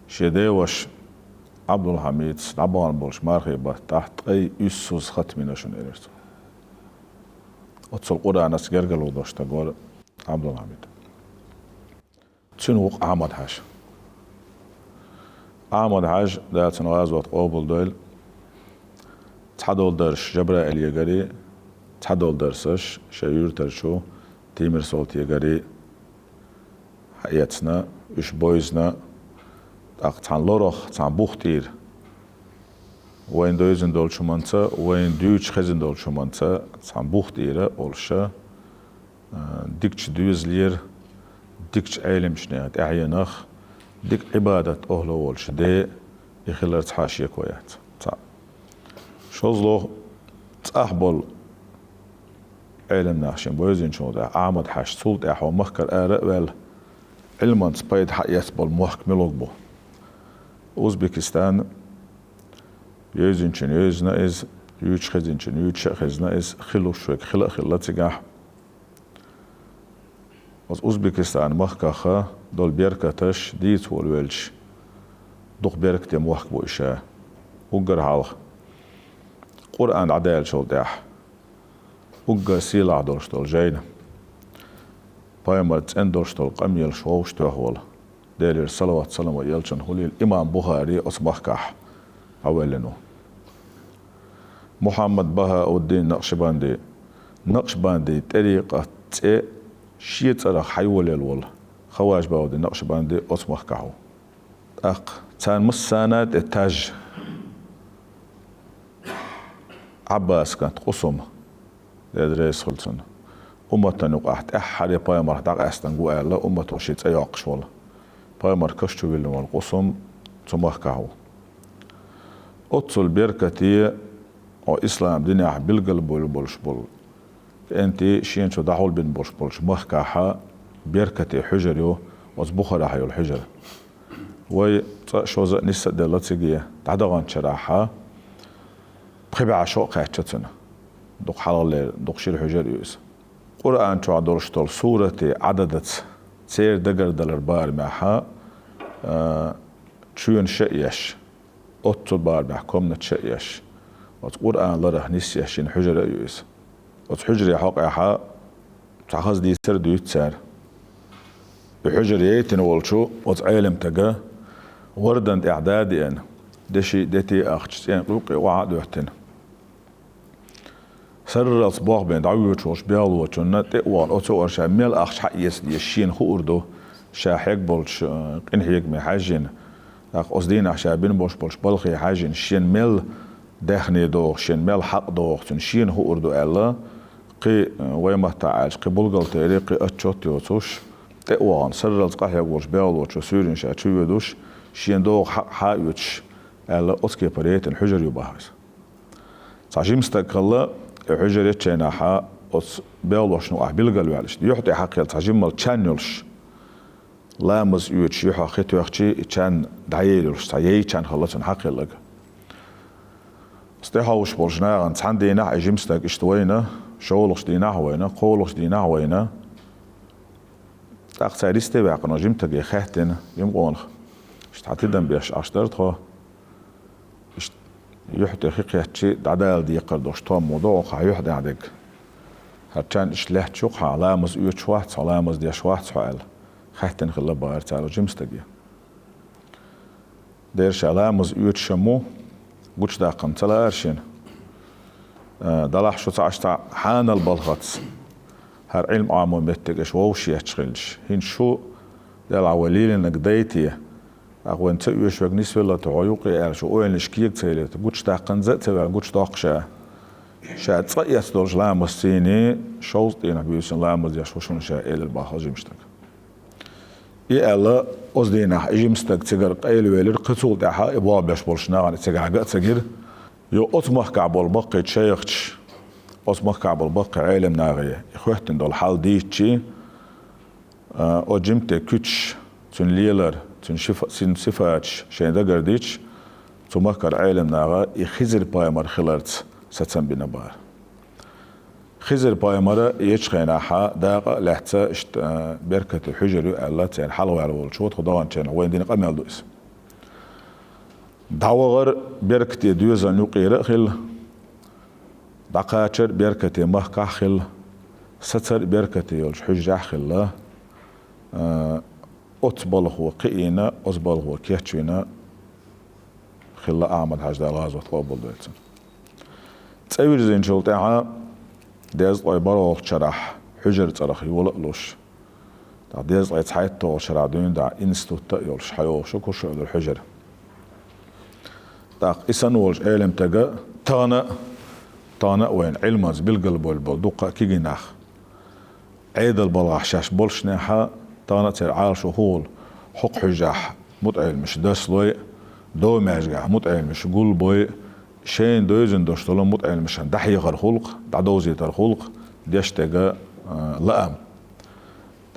Шен деваша Ӏабдулхьамида дӀабахана болчу мархийн баттахь ткъе уьссузза хатам йина шуна, элира цо. Оццул Къуръанаца гергарло долуш стаг вара Ӏабдулхьамид. Цуьнан ву-кх Ахьмад-Хьаьжа. Ахьмад-Хьаьжа, Дала цуьнан гӀазот къобалдойла, цхьадолу дарсаш Джабраил егарий, цхьадолу дарсаш шайн юьртарчу Тиймирсолта егарий хьаэцна, уьш бевзина, тӀаккха цхьана лорах, цхьана бух тӀера, вайна девзина долчу хӀуманца, вайна дуьйцуш хезна долчу хӀуманца цхьана бух тӀера олуш, а, дикачу доьзалера, дикачу Ӏеламчу нехан тӀаьхьенах, дика Ӏибадат охӀла волчу де и хилар цхьа а шеко яц. Цхьаъ. ШозлагӀа, цӀахь болу Ӏеламнах шен бевзинчул тӀаьхьа Ахьмад-Хьаьжа цул тӀаьхьа махкара ара а ваьлла, Ӏилманца пайда хьаэцна болу мохк муьлхарг бу? Узбекистан. Евзинчун евзина иза, юьйцуш хезинчун юьйцуш а хезна иза, хилуш верг хила а хилла цигахь. Оцу Узбекистан махкахь долу беркаташ дийца волавелча, дукха беркате мохк бу и ша. Уггар хьалха, Къуръан дӀадаьллачул тӀаьхьа, уггар сийлахь долуш долу жайна, пайхамар цӀена долуш долу къамелаш вовшахтоьхна волу, Делера салават-салам элчанна хуьлийла, имам Бухари оцу махкахь дӀавоьллина ву. Мухьаммад Бахауддин Накъшбанди, Накъшбанди тӀарикъат цӀе шен цӀарах хьайолаелла волу Хаважи Бахауддин Накъшбанди оцу махкахь ву. ТӀаккха царна массарна а тӀе таж, Ӏаббас кӀант Къусум, Дела реза хуьлда цунна, умматан юкъахь тӀаьххьара пайхамарх дӀакъаьстинарг ву аьлла, уммато шен цӀе йоккхуш волу, пайхамар каш чу виллина волу Къусум цу махкахь ву. Оццул беркате, о, ислам динехь билгал болу болуш болу кӀентий шена чу дӀахьулбина болуш болчу махкахь беркате хьуьжар ю оцу Бухарахь йолу хьуьжар. Вай цкъа а, шозза а нисса а делла цига, дӀадаханчу шарахь пхи бӀе шо а кхаьчна цуьнан. Дукха хьалхалера, дукха шира хьуьжар ю иза. Къуръан чохь долуш долу суратийн Ӏададаца, церан дагардалар барамехь, а, чоьнаш а еш, оццул барамехь комнаташ а еш, оцу Къуръан ларах нисъеш йина хьуьжар а ю иза. Оцу хьуьжаран хьокъехь цхьа хаза дийцар а дуьйцу цара. И хьуьжар яйтина волчу оцу Ӏеламстага вардан тӀехь да а деана, деши, дети а ахча, цӀен къуькъе охьа а доьттина. Тарралц болх бен дӀавоьдуш волчу бегӀлочунна тӀе а вахана, оцу а ша мел ахча хьаэца дезаш шена хуур ду, ша хьега болчу, э, къинхьегаме хьаьжжина. ТӀаккха оцу дийнахь ша бина болуш болчу балхе хьаьжжина, шена мел даьхни догӀу, шена мел хьакъ догӀу, цуьнан шена хуур ду аьлла, кхин, э, вай маттахь аьлча, кхин бухгалтере, кхин отчет йоцуш, тӀе а вахана, сарралц къахьега волчу бегӀлочо суьйрана ша чу воьдуш, шена догӀу хьакъ хьа а оьцуш, аьлла, оцу кепара яйтина хьуьжар ю боху иза. Цхьа жима стаг хилла, и хьуьжар ечу хенахь оцу бегӀлошна юкъахь билгалваьлла, иштта юьхь тӀе хьакхаелла цхьа жимма чан йолуш, ламаз оьцуш юьхьа хи тоьхча, и чан дӀаелла йолуш, цхьа яй чан хилла цунна хьакхаелларг. Оцу тӀехьовсуш болчу нахана цхьана дийнахь и жима стаг иштта вайна, шолгӀачу дийнахь а вайна, кхоалгӀачу дийнахь а вайна. ТӀаккха цара йисте ваьккхина жима стаге хаьттина, жима къонах, иштта хьан тидам беш Ӏаш дара тхо? Иштта юьхь тӀе хи кхетча, дӀадала декхар долуш том ма ду хьан юьхь тӀехь дерг. ХӀара чан иштта лаьтташ ю-кх хьан, ламаз оьцуш вац хьо, ламаз деш вац хьо аьлла, хаьттина хилла бахара цара жима стаге. Дера ша ламаз оьцуш ма ву, гучудаьккхина ца лаара шена. Э, делахь шу цхьа аша цхьа хьанал балхаца хӀара Ӏилма Ӏамо меттиг аша вовшах етташ хилча, хӀинца шу, делахь вай лелийнарг дайта, тӀаккха вайна ца оьшург нисвелла тӀе хьо юкъе аьлла, шу ойланаш кега ца елийта, гучудаьккхина а ца ваьлла, гучудоккху ша. Ша цкъа эцна долчу ламазца шовзткъа дийнахь буьйсанна ламаз деш ву шуна ша, элира боху жима стага. И аьлла, оцу дийнахь и жима стаг цигара къайлавелира, кхин цул тӀаьхьа и болх беш болчу нахана и цигахь ган а ца гира. Йо, оцу махкахь болу баккхийчу шайхаша, оцу махкахь болу баккхий Ӏелам нахе и хӀоьттина долу хьал дийцча, а, оцу жима стеган куьцаш, цуьнан лелар, цуьнан шифа-, цуьнан сифаташ шайна дагардича, цу махкара Ӏелам наха и Хизир-пайхамар хиларца сацам бина бара. Хизир-пайхамар ечу хенахь дакъа а лаьцна, иштта, а, беркате хьуьжар ю аьлла, церан хьалхаваьлла волчо тхо догӀанчарна вайна дина къамел ду иза. ДӀавахар беркате доьзална юкъера а хилла, дӀакхачар беркате махкахь а хилла, сацар беркате йолчу хьуьжарехь а хилла, а, оцу балхо кхиийна, оцу балхо кечвина хилла Ахьмад-Хьаьжа, Дала гӀазот къобалдойла цуьнан. ЦӀа вирзинчул тӀаьхьа дезткъе бархӀолгӀачу шарахь хьуьжар цӀарах йола а луш, тӀаккха дезткъе цхьайтталгӀачу шарахь дуьйна дӀа институт а йолуш, схьайогӀуш ю Куршойолара хьуьжар. ТӀаккха и санна волчу Ӏелам стага тахана а, тахана а вайна Ӏилманца билгалбевлла болу дуккха а кегий нах, Ӏедал балхахь шаьш болушшехь а, тахана а церан Ӏалашо хӀун хуьлу? ХӀокху хьуьжарехь мутаӀеламаш дарслой, Дов-маьждигехь мутаӀеламаш гулбой, шайна девзина долуш долу мутаӀеламашна дӀахьехархо гӀуллакх, дӀадовзийтархо гӀуллакх деш дерг, а, лаам.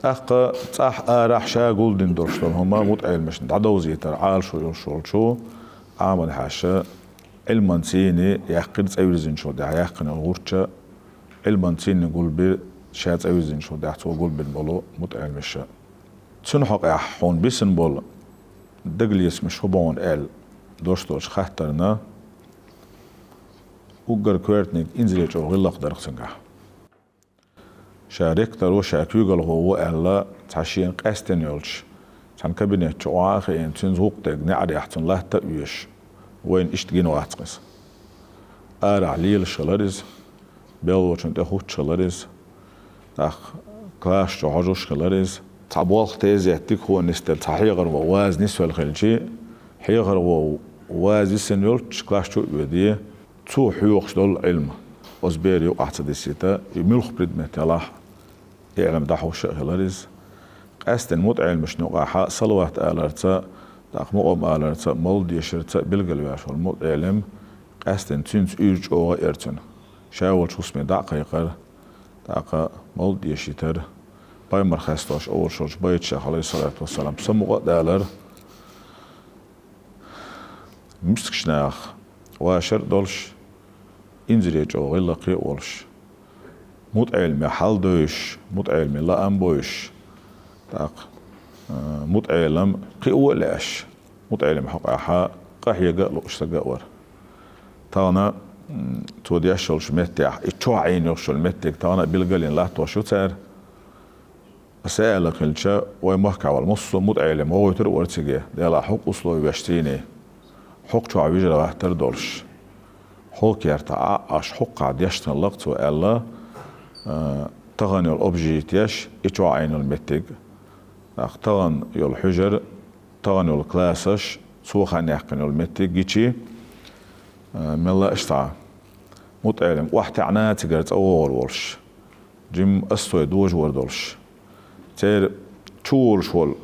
ТӀаккха цӀахь, арахь ша гулдина долуш долу хӀума мутаӀеламашна дӀадовзийтар Ӏалашо йолуш волчу Ахьмад-Хьаьжас Ӏилманца яьккхира цӀа вирзинчул тӀаьхьа яьккхина йолу гӀурч а, Ӏилманца гулбира ша цӀа вирзинчул тӀаьхьа цо гулбина болу мутаӀеламаш а. Цуьнан хьокъехь хьуна бисина болу дагалецамаш хӀун бу хьуна аьлла дош долчу хаттарна, уггар коьртаниг инзаре чӀогӀа гӀиллакх дара-кх цуьнгахь. Ша ректор ву, ша куьйгалхо ву аьлла, цхьа шена къаьстина йолчу цхьана кабинет чу охьа а хиъна, цуьнца гӀуллакх дерг неӀарехь цунна латта а оьшуш, вайна иштта гина вац-кх иза. Арахь лелаш хилар иза, бегӀлочунна тӀе хӀуттуш хилар иза, тӀаккха класс чу хьожуш хилар иза. Цхьа болх, тезет, дика хӀума нисделла цхьа хьехархо ваза нисвелла хилча, хьехархо ваза йисина йолчу класс чу а оьдий, цо хьоьхуш долу Ӏилма оцу беран юкъахь ца дисийта, и муьлхха предмет ялахь, и Ӏилма дӀахьош а хилар иза. Къаьсттина мутаӀеламашна юкъахь салават аларца, тӀаккха мукъам аларца, мовлид дешарца билгалвеш волу мутаӀелам, къаьсттина цуьнца уьйр чӀогӀа а яра цуьнан. Ша волчу хӀусаме дӀа а кхайкхар, тӀаккха мовлид дешийтар, пайхамар хестош олуш волчу байташах, Ӏалайхиссалату вассалам, самукъа а далар. Мискачу наха вашар а долуш, инзаре чӀогӀа гӀиллакхе а волуш, мутаӀеламе хьал девзаш, мутаӀеламе лаам бовзаш, тӀаккха, а, мутаӀелам кхио а лаьаш, мутаӀелам хьокъехь къахьега а лууш стаг а вара. Тахана, м, цо деш йолчу меттехь, и чохь Ӏийна йолуш йолу меттиг тахана а билгалйина латтош ю цара. Аса аьлла хилча, вайн махкахь волу массо а мутаӀелам гӀовгӀуьйтур а вара цига, делахь хӀокху условешца, хӀокху чохь вижар-гӀаттар а долуш, Хьо керта Ӏа, аш хьокхахь дешна лакха цо аьлла, а, тахана йолу общежитеш, и чохь Ӏийна йолу меттиг, тӀаккха тахана йолу хьуьжар, тахана йолу классаш, цо хан яьккхина йолу меттиг гичи, а, мелла а иштта. МутаӀелим охьатаьӀна цигара цӀа вогӀур волуш. Жимма астой дожавар долуш. Церан чу волуш волу,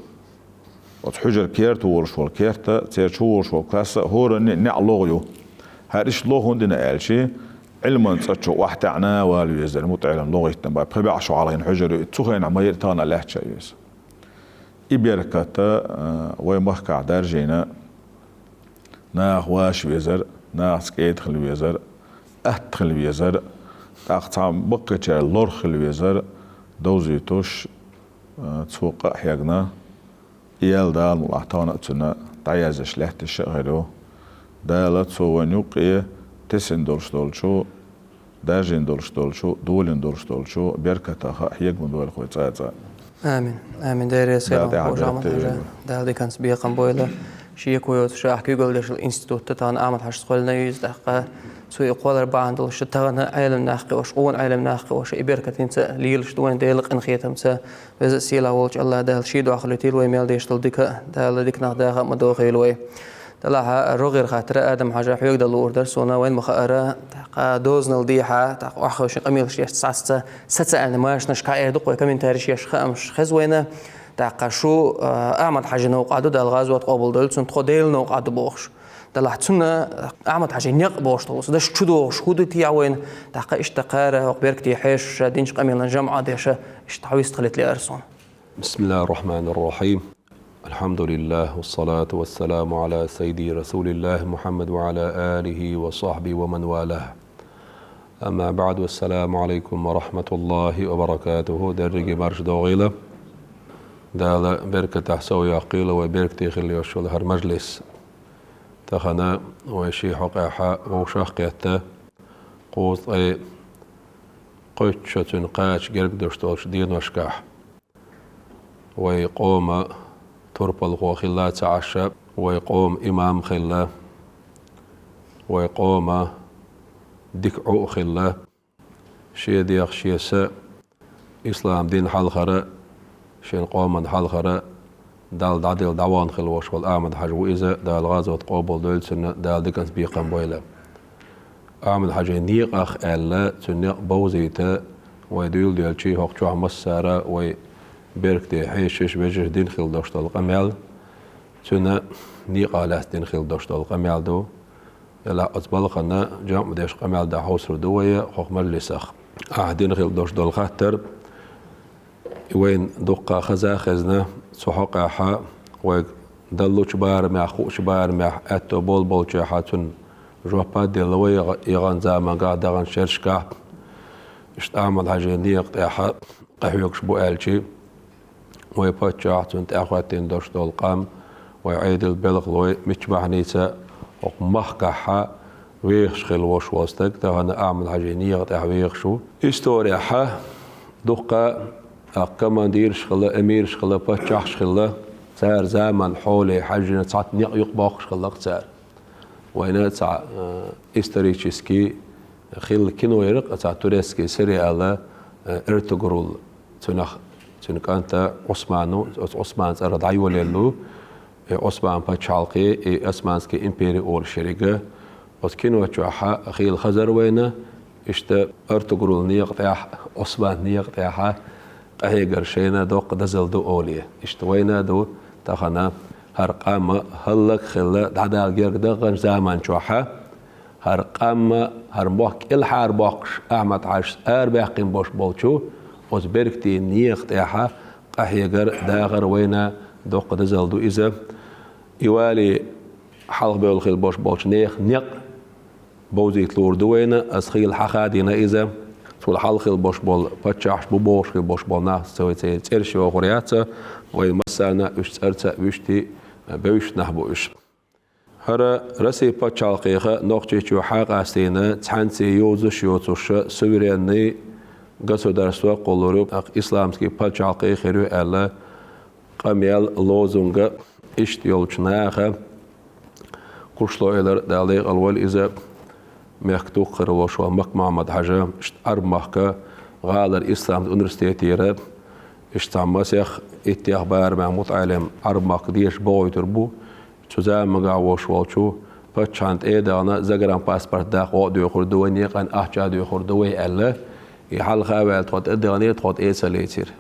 оцу хьуьжар керта волуш волу керта, церан чу волуш волу класса хӀоранна а неӀ логӀу ю. ХӀара иштта логӀу хӀунда дина аьлчи, Ӏилман цӀа чу охьатаьӀна вала везара, мутаӀелим логӀийтина бан, пхи бӀе шо хьалхийна хьуьжар ю, цу хенахь ма яра тахана лаьтташ а веза. И беркат, а, вай махкахь даржийна, наха ваша везар, нахаца кӀеда хила везар, атта хила везар, тӀаккха цхьа баккхийчара лорх хила везар, довзуьйтуш, а, цо къа а хьегна, и ял Дала мукъ лахь тахана а цунна дӀаяздеш лаьтташ а хир ю. Дала цо вайна юккъе тесина долуш долчу, даржийна долуш долчу, долийна долуш долчу беркатах а хьегна дойла вай цкъа а цкъа. Амин. Амин. Дера Дала тӀаьхьа беркате йойла. Дала диканца бекхам бойла. Шеко йоцуш ахь куьйгалла дешал институтта тахана Ахьмад-Хьаьжас кхоьллина ю иза тӀаккха. Цу и кхоллар бахьана долуш тахана Ӏелам нах кхиош, къона Ӏелам нах кхиош, и беркат хӀинца лелаш ду вайн Делан къинхетамца. Веза а сийлахь волчу АллахӀ Дала шен дуьхьа хуьлуьйтийла вай мел деш долу дика, Дала дика нах даха а ма дохийла вай. Делахь а рогӀера хаттар Адам-Хьаьжа хьоьга дан луур дара суна, вайна ма-хаъара, тӀаккха дозанал дехьа, тӀаккха охьахевшина къамелаш еш цхьацца социальни машанашкахь эр ду-кх вай, комментариш еш хаамаш хеза вайна, тӀаккха шу, а, Ахьмад-Хьаьжин новкъахь ду, Дала гӀазот къобалдойла цуьнан, тхо Делан новкъахь ду бохуш. Делахь цунна Ахьмад-Хьаьжин некъ бохуш долу, даш чу догӀуш хӀун ду те вайна, тӀаккха иштта кхара хӀокху беркате хьешаша, динчу къамелан жамӀа деша, иштта хьо вистхилийта лаьара суна. بسم الله الرحمن الرحيم. الحمد لله والصلاة والسلام على سيدي رسول الله محمد وعلى آله وصحبه ومن والاه. أما بعد، السلام عليكم ورحمة الله وبركاته. Дерриге марша догӀийла. Дала беркатехь сов яккхийла вай, беркате хила йолуш йолу хӀара мажлис. Тахана вай шен хьокъехь вовшах а кхетта, кхузткъе кхойтта шо цуьнан кхача герга долуш долчу деношкахь. Вай къоман турпалхо хилла ца Ӏаш, вай къоман имам хилла, вай къоман дика Ӏу а хилла, шен дегӀ, шен са, ислам дин хьалхара, шен къоман хьалхара, Далла дӀаделла дӀавахана хилла волуш волу Ахьмад-Хьаьжа ву иза, Дала гӀазот къобалдойла цуьнан, Дала диканца бекхам бойла. Ахьмад-Хьаьжин некъах аьлла, цуьнан некъ бовзийта вай дуьйладелчий, хӀокху чохь массара а вай беркате хьешаш, вежарша дина хила долуш долу къамел, цуьнан некъах лаьцна дина хила долуш долу къамел ду. Делахь оцу балхана жамӀ деш къамел дан хьовсур ду вай хӀокху мажлисах. Ахь дина хила долуш долу хаттар, и вайна дуккха хаза а хезна, цу хьокъехь вайга даллучу барамехь, хуучу барамехь аьтто болу болчехь цунна жоп а делла вай, яханчу заманахь, даханчу шерашкахь. Иштта Ахьмад-Хьаьжин некъа тӀехь къахьоьгуш бу аьлчи, вай паччахь, цунна тӀаьхьахӀоьттина долуш долу къам, вай Ӏедал, белхалой мичча бахьаница хӀокху махкахь вехаш хилла волуш волу стаг тахана Ахьмад-Хьаьжин некъа тӀехь вехаш ву. Историяхь дуккха а командираш хилла, эмираш хилла, паччахьаш хилла, цара заманан хьоле хьаьжжина цхьацца некъ юкъабоккхуш хилла-кх цара. Вайна цхьа, э, исторически хилла кино яра-кх, цхьа турецкий сериал, э, Эртугрул, цунах, цуьнан кӀанта Ӏусман ву, оцу Ӏусманан цӀарах дӀайолаелла ву, и Ӏусман пачхьалкхе, и Османский импери олуш еррига. Оцу кино чохь хийла хазар вайна, иштта Эртугрул некъа тӀехь, Ӏусман некъа тӀехь къахьегар шайна доккха дозалла ду олий. Иштта вайна а ду тахана хӀара къам хӀаллак а хилла, дӀадала герга даханчу заман чохь, хӀара къам, хӀара мохк кӀелхьарбоккхуш, Ахьмад-Хьаьжас арабаьккхина болуш болчу оцу беркатийн некъа тӀехь къахьегар, дахар вайна доккха дозалла ду иза. И вале, хьалхабевлла хилла болуш болчу нехан некъ бовзийта луур ду вайна, аса хийла хьахадийна иза. Цул хьалха хилла болуш болу паччахьаш бу бохуш хилла болуш болу нах, ца вай церан цӀераш йохур яц, вай массарна а уьш цӀарца а вуьшта бевзаш нах бу уьш. ХӀара Россин пачхьалкхех Нохчийчохь къастийна цхьаьнцций йозуш йоцуш суверенный государство кхуллур ю, тӀаккха исламский пачхьалкх хир ю аьлла, къамел, лозунг, иштта йолчу наха гуш ло элира, Дала декъал войла иза, мехка тохкар волаш вола Макка Мухьаммад-Хьажа, иштта Ӏарб-махка гӀалара исламан университетера, иштта цхьа масех, иттех барамехь мутаӀелим Ӏарб-махка дешаш бохуьйтур бу. Цу заманахь волаш волчу паччахьна тӀе а дахана, загранпаспорт даккха гӀо а доьхур ду вай, некъан ахча а доьхур ду вай аьлла, и хьалха а ваьлла, тхо тӀедахана, тхо тӀе а ца лецира.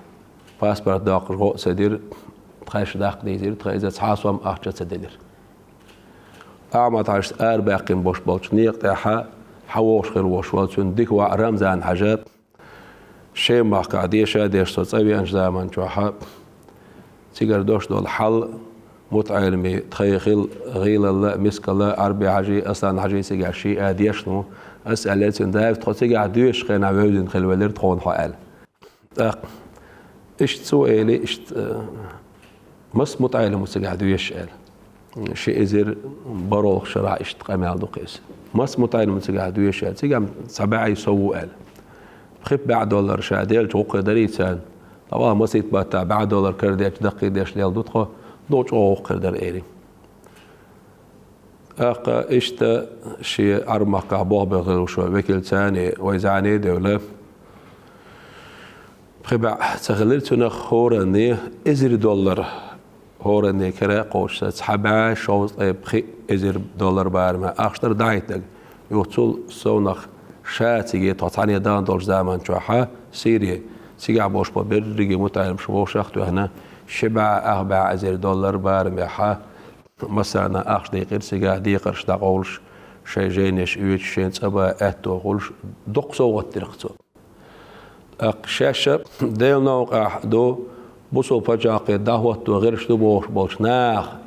Паспорт доккхуш гӀо а ца дира, тхаьш даккха дийзира, тхан иза цхьа сом ахча а ца делира. Ахьмад-Хьажас арабаьккхина болуш болчу некъа тӀехь хьан вогӀуш хир волаш волу цуьнан дика воӀ Рамзан-Хьажа, Шемахкахь деша а деш, со цӀа веанчу заман чохь, цигара дош долу хьал, мутаӀелимийн тхайн хилла гӀийлалла а, мискалла а, Ӏарби-Хьажий, Аслан-Хьажий цигахь шиъ а дешна ву. Ас аьллера цуьнга: «Дайв, тхо цигахь доьшуш хенахь вевзина хила велира тхуна хьо», — аьлла. ТӀаккха иштта цо элира, иштта, э, маса мутаӀелим ву цигахь доьшуш аьлла. Ши эзар бархӀалгӀачу шарахь иштта къамел ду-кх иза. Маса мутаӀелим ву цигахь доьшуш аьлла. Цигахь цхьа бӀе сов ву аьлла. Пхи бӀе доллар ша делча гӀо кхир дарий царна? ТӀаккха масийтта баттахь бӀе доллар карадечу даккхийдеш лелла ду тхо, дукха чӀогӀа гӀо кхир дара, элира. ТӀаккха иштта шен Ӏарб-махкахь болх беш хилла волчу векалца а вай зӀене а девлла, пхи бӀе ца хилира цунах, хӀоранна эзар доллар, хӀоранна кара а кхочуш, цхьа бӀе шовзткъе пхи эзар доллар барамехь ахча дара дӀахӀиттинарг. Юха цул совнах ша цига, тхо цхьаьна дахана долчу заман чохь, Сири, цигахь болуш болу берриге мутаӀелимаш вовшах а тоьхна, ши бӀе ах бӀе эзар доллар барамехь массарна ахча дийкъира цигахь, декхарш дӀакъовлуш, шайн жайнаш оьцуш, шайн цӀа бан аьтто хуьлуш, доккха совгӀат дира-кх цо. ТӀаккха шаьш а Делан новкъахь ду, бусалба пачхьалкхе дӀахӀотто гӀирс ду бохуш болчу наха,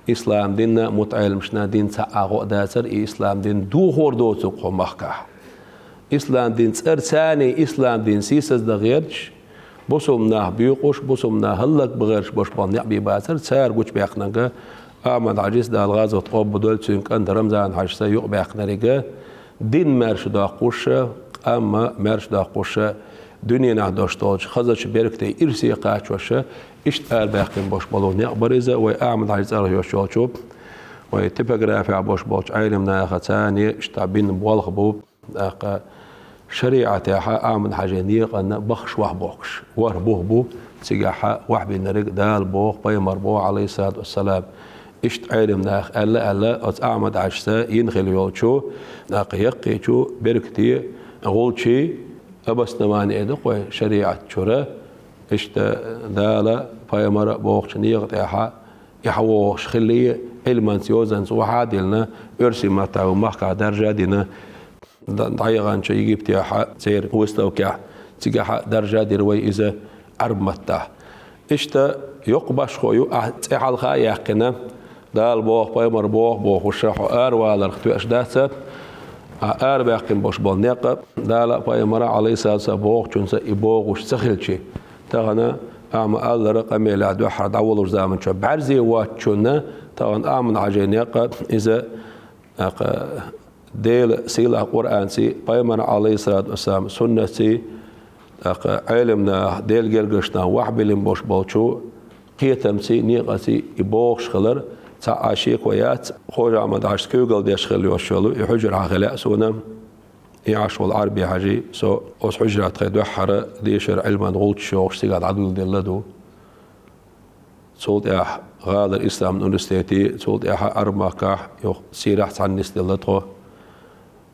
ислам динна, мутаӀелимашна дина цхьа а гӀо а дацара, и ислам дин дохор доцург кху махкахь. Ислам дин цӀарца а, ислам дин сийсаздан гӀерташ, бусалба нах буьйцуш, бусалба нах хӀаллакбан гӀерташ болуш болу некъ бен бацара, цара гучубаьккхинарг Ахьмад-Хьажас, Дала гӀазот къобалдойла, цуьнан кӀант Рамзан-Хьажас юкъабаьккхинарг, дин маьрша доккхуш, къам маьрша доккхуш, дуьненахь долуш долчу хазачу беркате ирсе кхачош, иштта арабаьккхина болуш болу некъ бара иза, вай Ахьмад-Хьажин цӀарах йолуш йолчу, вай типографехь болуш болчу Ӏелам нахаца а иштта бина болх бу. ТӀаккха шариӀатехь Ахьмад-Хьажин некъан баххаш вахьбохкуш, ворхӀ бух бу, цигахь вахьбинарг Дала боху, пайхамар боху, Ӏалайхиссалату вассалам. Иштта Ӏелам наха аьлла-аьлла, оцу Ахьмад-Хьажас йина хилла йолчу, тӀаккха яккхийчу беркате, гӀулчийн обоснование ду-кх вай шариӀат чуьра, иштта Дала, пайхамара бохучу некъа тӀехь и хьан вогӀуш хилла, Ӏилманца, йозанца вахьа а диллина, оьрсийн маттахь вай махкахь даржа а дина, д-, дӀаяханчу Египтехь церан выставкехь, цигахь даржа а дира вай иза Ӏарб маттахь. Иштта йоккха башхо ю, ахь цӀе хьалха а яьккхина, Дала боху, пайхамар боху бохуш, хьо араваларх тоьаш дац, ахь арабаьккхина болуш болу некъ, Дала а, пайхамара а, Ӏалайхиссалату вассалам, бохучунца и богӀуш ца хилча. Тахана ахь ма-аллара, къамелехь дуьххьара дӀаволуш заман чохь бӀаьрзе воцчунна, тахана Ахьмад-Хьажин некъ иза, тӀаккха Делан сийлахь Къуръанций, пайхамаран, Ӏалайхиссалату вассалам, суннатций, тӀаккха Ӏелам наха, Делан гергарчу наха вахьбиллина болуш болчу кхетамций, некъаций и богӀуш хилар цхьа а шеко яц. Хож-Ахьмад-Хьажас куьйгалла деш хилла йолуш йолу и хьуьжар хьан хила лаьа суна. И Ӏаш волу Ӏарби-Хьажий, со оцу хьуьжарахь тхайн дуьххьара дешара Ӏилман гӀулчаш йохуш цигахь дӀадоладелла ду. Цул тӀаьхьа гӀалара исламан университете, цул тӀаьхьа Ӏарб-махкахь, юха Сирахь цхьаьна нисделла тхо.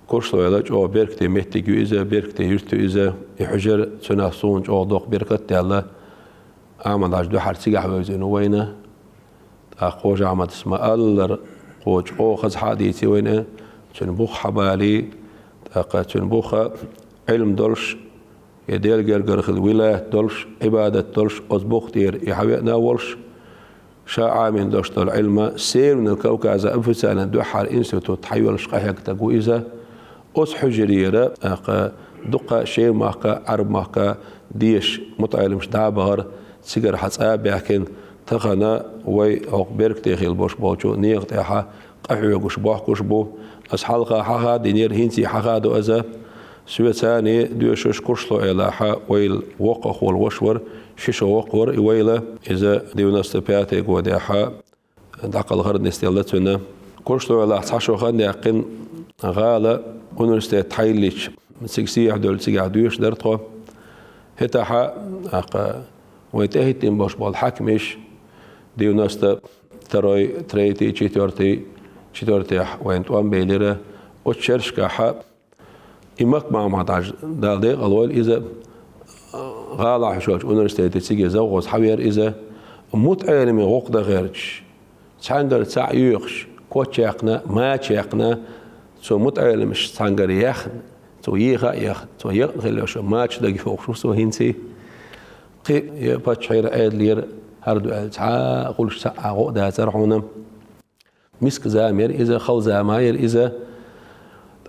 Курслойла чӀогӀа беркате меттиг ю иза, беркате юьрт ю иза, и хьуьжар, цуьнах суна чӀогӀа доккха беркат а даьлла. Ахьмад-Хьажа дуьххьара цигахь вевзина ву вайна. ТӀаккха Хож-Ахьмадас ма-аллара, кхо чӀогӀа хаза хьа а дийци вайна, цуьнан бух хьабалий, тӀаккха цуьнан буха Ӏилма долуш, я Делан гергара хила вилаят долуш, Ӏибадат долуш, оцу бух тӀера и хьавеана а волуш, ша Ӏамийна долуш долу Ӏилма Северный Кавказан официальный дуьххьара институт хьайоьллуш къахьегна стаг ву иза. Оцу хьуьжарера, тӀаккха дуккха Шемахка, Ӏарб-махка дешаш мутаӀелимаш дӀа а бахара, цигара хьан цӀа а баьхкина, тахана вай хӀокху беркате хила болуш болчу некъа тӀехь къахьоьгуш, бохкуш бу. Ас хьалха хьаха а динера, хӀинца а хьаха а ду аса. Соьца а доьшуш, курслойла хьан вайл воккхах волу ваша вара, ши шо воккха вара и вайл. Иза девяносто пятый годехь дӀакхалхар а нисделла цуьнан. Прошлой лахь цхьа шо хан даьккхина гӀала университет хьайиллича, цига сехьа долу цигахь доьшуш дара тхо. ХӀетахьа, тӀаккха, вай тӀехӀиттина болуш болу хьаькамаш, девяносто второй, третий, четвёртый, четвёртый вайн тӀом белира, оцу шерашкахьа и Макка-Махьмад-Хьаьжа, Дала декъала войла иза, гӀалахь йолчу университете цига завхоз хьавера иза, мутаӀеламийн гӀуллакх дан гӀерташ, цхьаьнгара цхьаъ йоькхуш, коч яьккхина, мача яьккхина, цо мутаӀеламаш цхьаьнгара яьхна, цо еха а яьхна, цо екъна хилла йолуш мача дага йохуш ву цо хӀинца. Кхин а паччахьера, Ӏедалера хӀара ду аьлла, цхьа а хуьлуш цхьа а гӀо а дацара хьуна. Миска зама яра иза, хала зама яра иза.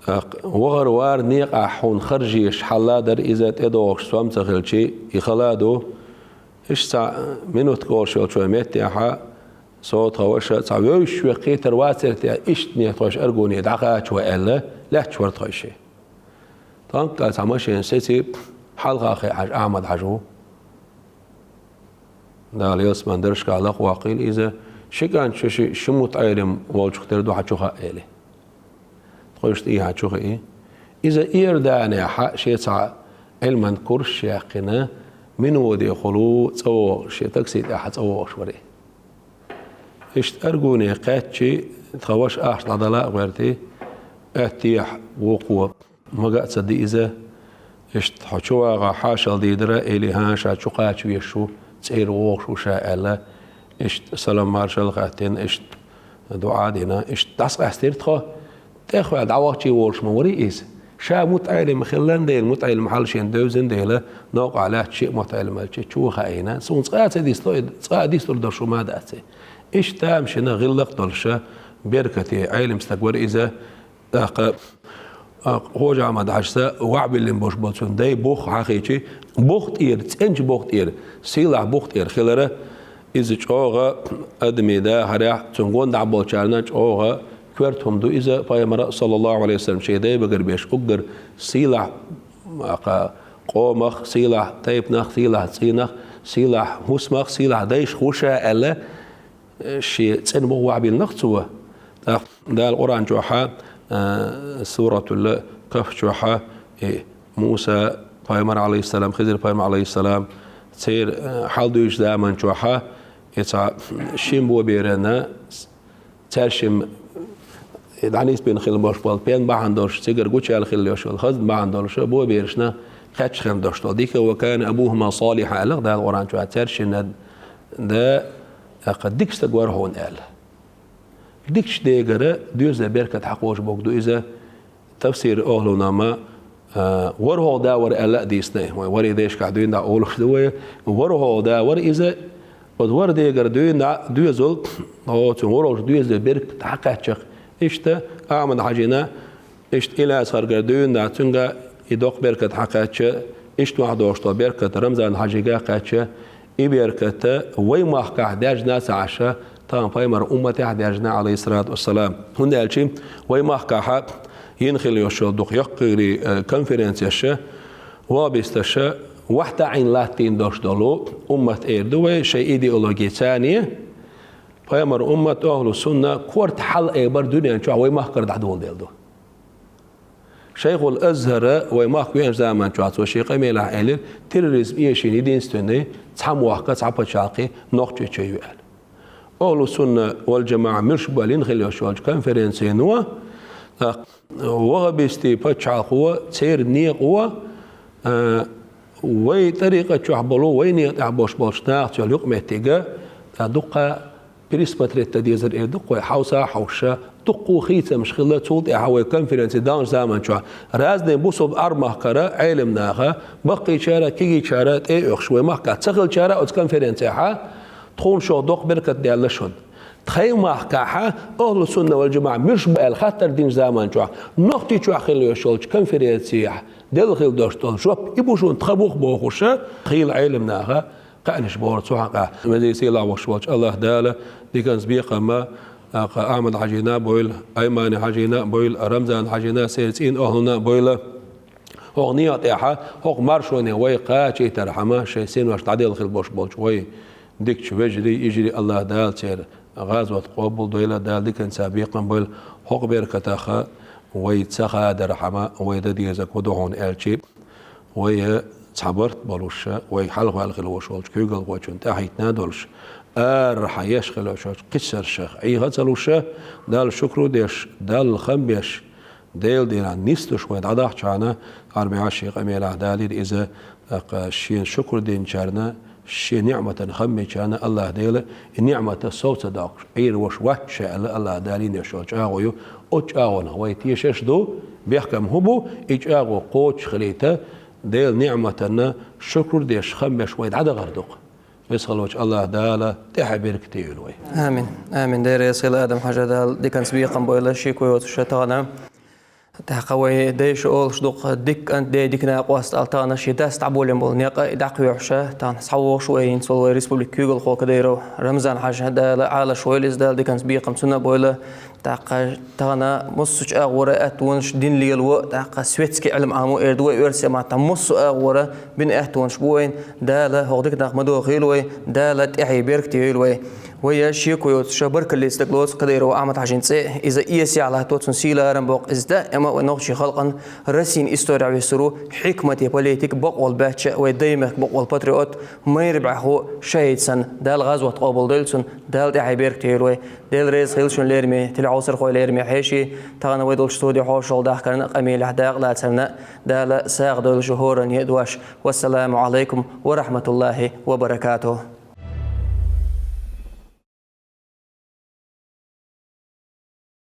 ТӀаккха вахар вара некъахь хьуна харжеш хьалла дара иза, тӀедогӀуш сом ца хилчи, и хала а ду. Иштта цхьа минутка олуш йолчу меттехьа, со, тхан ваша, цхьа вевзаш векхийтар вацара те, иштта не тхойша Аргуне дӀакхачо аьлла, лаьтташ вара тхойша. Тханккха цхьа машина сеци, хьалха хе хьажа Ахьмад-Хьаьжа ву. Дала ялсаман даржашкахь лакхаваккхийла иза, ши кӀант шу ши, ши мутаӀелам волчух тера ду хьан чу хаьа, эли. Тхойшта и хьан чу хии. Иза Иорданехьа шен цхьа Ӏилман курс яьккхина, Минводе хуьлу цӀа вогӀуш, шен такси тӀехьа цӀа вогӀуш вара. Иштта Аргуне кхаьччи, тхан ваша ахча дӀадала а гӀоьрти, аьттехьа вукхо мага а ца ди иза. Иштта хьо чу вагӀахь хьашалла дийр дара, эли хӀан ша чу кхача везаш ву, цӀера вогӀуш ву ша аьлла. Иштта салам-маршалла хаьттина, иштта дуӀа а дина, иштта дӀасакъаьстира тхо. ТӀехваьлла дӀавахчий волуш ма варий иза. Ша мутаӀелам хилла дела, мутаӀелам хьал шена девзина дела, новкъахь лаьтташ шиъ мутаӀелам аьлча, чу хаийна. Суна цкъа а ца дисто, цкъа а дистур долуш хӀума а дац. Иштта тамашийна гӀиллакх долуша, беркате Ӏелам стаг вара иза. ТӀаккха, а, Хож-Ахьмад-Хьаьжас ваӀ биллина болуш болу цуьнан дай бух хьахийчи, бух тӀера, цӀеначу бух тӀера, сийлахь бух тӀера хилара, иза чӀогӀа адамийн дахарехь, цуьнан гондахь болчарна чӀогӀа коьрта хӀума ду иза, пайхамара, саллаллаху Ӏалайхи ва саллам, шен дай багара беш уггар сийлахь, а, къомах, сийлахь тайпанах, сийлахь цӀийнах, сийлахь хӀусамах, сийлахь дайшах ву ша аьлла, шен цӀена бух ваӀ биллинарх цо. ТӀаккха Дала Къуръан чохьа, а, Суратул Кахф чохьа, и Муса пайхамар, Ӏалайхиссалам, Хизир пайхамар, Ӏалайхиссалам, церан, а, хьал дуьйцучу заман чохьа, и цхьа шин боберана, цаьршимма, и дӀанисбина хилла болуш болу пен бахьана долуш, цигара гучаьлла хилла йолуш йолу хазна бахьана долуш, боберашна кхаьчча хин долуш долу. Дика, «Ва кана абухума салиха», аьлла Дала Къуръан чохь, цаьршиннан да, тӀаккха дика стаг вара хьуна аьлла. Дикачу дегара доьзале беркат хьакхочу бохург ду иза, тафсир охлунама, а, ворхӀолгӀа да вара аьлла а дийцина, вай ворхӀе дайшкахь дуьйна дӀа олуш ду вай, ворхӀолгӀа да вара иза, оцу ворхӀ дегара дуьйна дӀа доьзал, оцу ворхӀолгӀачу доьзале беркат хьакхаьчча, иштта Ахьмад-Хьаьжина, иштта Илязхаргара дуьйна дӀа цуьнга и доккха беркат хьакхаьчча, иштта мах дохуш долу беркат Рамзан-Хьаьжига кхаьчча, и беркат вай махкахь даьржина ца Ӏаш, тахана пайхамар умматехь даьржина, Ӏалайхиссалату вассалам. ХӀунда аьлча вай махкахь йина хилла йолуш йолу дукха яккхий, э, конференцеш, вахабисташ, вахтаӀийна латтийна долуш долу уммат эр ду вай, шайн идеологи царна, пайхамар уммат, ахьлу сунна, корта хьал айбар дуьнен чохь вай махкара дӀадоладелла ду. Шайхул Азхара вай махка веанчу заман чохь цо шен къамелехь элира, терроризм эшийна единственный цхьа мохк, цхьа пачхьалкх Нохчийчоь ю аьлла. Ахьлу сунна вал джамаӀа муьлш бу аьлла йина хилла йолуш йолчу конференцино, тӀаккха вахабистийн пачхьалкхо, церан некъо, а, вай тӀарикъат чохь болу, вай некъа тӀехь болуш болчу нахаца йолу юкъаметтиг, тӀаккха дуккха пересмотреть дан дезара эр ду-кх вай, хьовса а хьовша, дуккха а хийцамаш хилла, цул тӀаьхьа вай конференци даханчу заман чохь разные бусулба Ӏаьрбийн махкара Ӏелам наха, баккхийчара, кегийчара тӀе а оьхуш, вай махкахь ца хиллачара оцу конференцехьа, тхуна шух доккха беркат даьлла шуна. Тхайн махкахьа, ахьлу сунна вал джамаӀа муьлш бу аьлла хаттар динчу заман чохь, Нохчийчохь хилла йолуш йолчу конференцехь делла хилла долуш долу жоп и бу шуна, тхан бух бохуша, хийла Ӏелам наха, кхаьънаш бохура цу хьакъехь. Везий сийлахь воккхуш волчу АллахӀ Дала диканца бекхам а, а, кха Ахьмад-Хьаьжина а бойла, Аймани-Хьаьжина а бойла, Рамзан-Хьаьжина а, церан цӀийнан охьлуна а бойла. ХӀокху некъа тӀехьа, хӀокху маршоне вай кхачийтархьама, шайн синош дӀаделла хилла болуш болчу вай дикача вежарий, йижарий, АллахӀ Дала церан гӀазот къоабалдойла, Дала диканца бекхам бойла. ХӀокху беркатах вай ца хадархьама, вай дан дезарг хӀун ду хьуна аьлча, вай цхьа барт болуш, вай хьалхаваьлла хила волуш волчу куьйгалхочунна тӀаьхьахӀиттина а долуш, арахьа еш хила йолчу кхиссаршах Ӏеха а ца луш, Далла шукру а деш, Далла хам беш, Делан динехь нислуш вай дӀадахчахьана, Ӏарбиа шен къамелехь далийра иза, тӀаккха шена шукру динчарна, шен ниӀматан хам бечарна АллахӀ Дела и ниӀмат сов ца доккхуш, Ӏийр ваш вац ша аьлла, АллахӀ Дала йина йолуш йолу чӀагӀо ю. Оцу чӀагӀонах вай тешаш ду, бехкам хӀун бу, и чӀагӀо кхочушхилийта, Делан ниӀматанна шукру деш, хам беш вай дӀадахар ду-кх. Веза хиллачу АллахӀ Дала тӀаьхье беркате йойла вай. Амин. Амин. Дела реза хила, Адам-Хьажа, Дала диканца бекхам бойла, шеко йоцуш тахана. ТӀаккха вай дайша олуш ду-кх, дика кӀант де, дика накъост аьлла, тахана шен дас дӀаболийна болу некъ а дӀакхоьхьуш, тахана схьавогӀуш вай, хӀинца вай республикан куьйгалхо Кадыров Рамзан-Хьажа, Дала Ӏалаш войла иза, Дала диканца бекхам цунна а бойла. ТӀаккха тахана массо а чӀагӀо а, аьттонаш а, дин лело а, тӀаккха светский Ӏилма Ӏамо а эр ду вай оьрсийн маттахь, массо а агӀора бина аьттонаш бу вайна. Дала хӀокху диканах ма дохийла вай, Дала тӀаьхье беркате йойла вай. Вай шеко йоцуш, баркаллица стаг лоцу Кадыров Ахьмад-Хьажин цӀе, иза эсехь латто, цунна сий-ларам боккху. Иза даима вай нохчийн халкъан, Россин исторехь висур ву хьикмате политик, бакъволу баьчча, вай даймехкан бакъволу патриот, майрабаьхьа шахӀид санна. Дала гӀазот къобалдойла цунна, Дала тӀаьхье беркате йойла вай. Дела реза хила шуна, лераме телехьовсархой, лераме хьеший, тахана вай долчу студи хьошалгӀа дахкарна а, къамелехь дакъалацарна а. Дала сагӀа дойла шу хӀоранна а дош. Вассаламу Ӏалайкум ва рахьматуллахӀи ва баракатухӀ.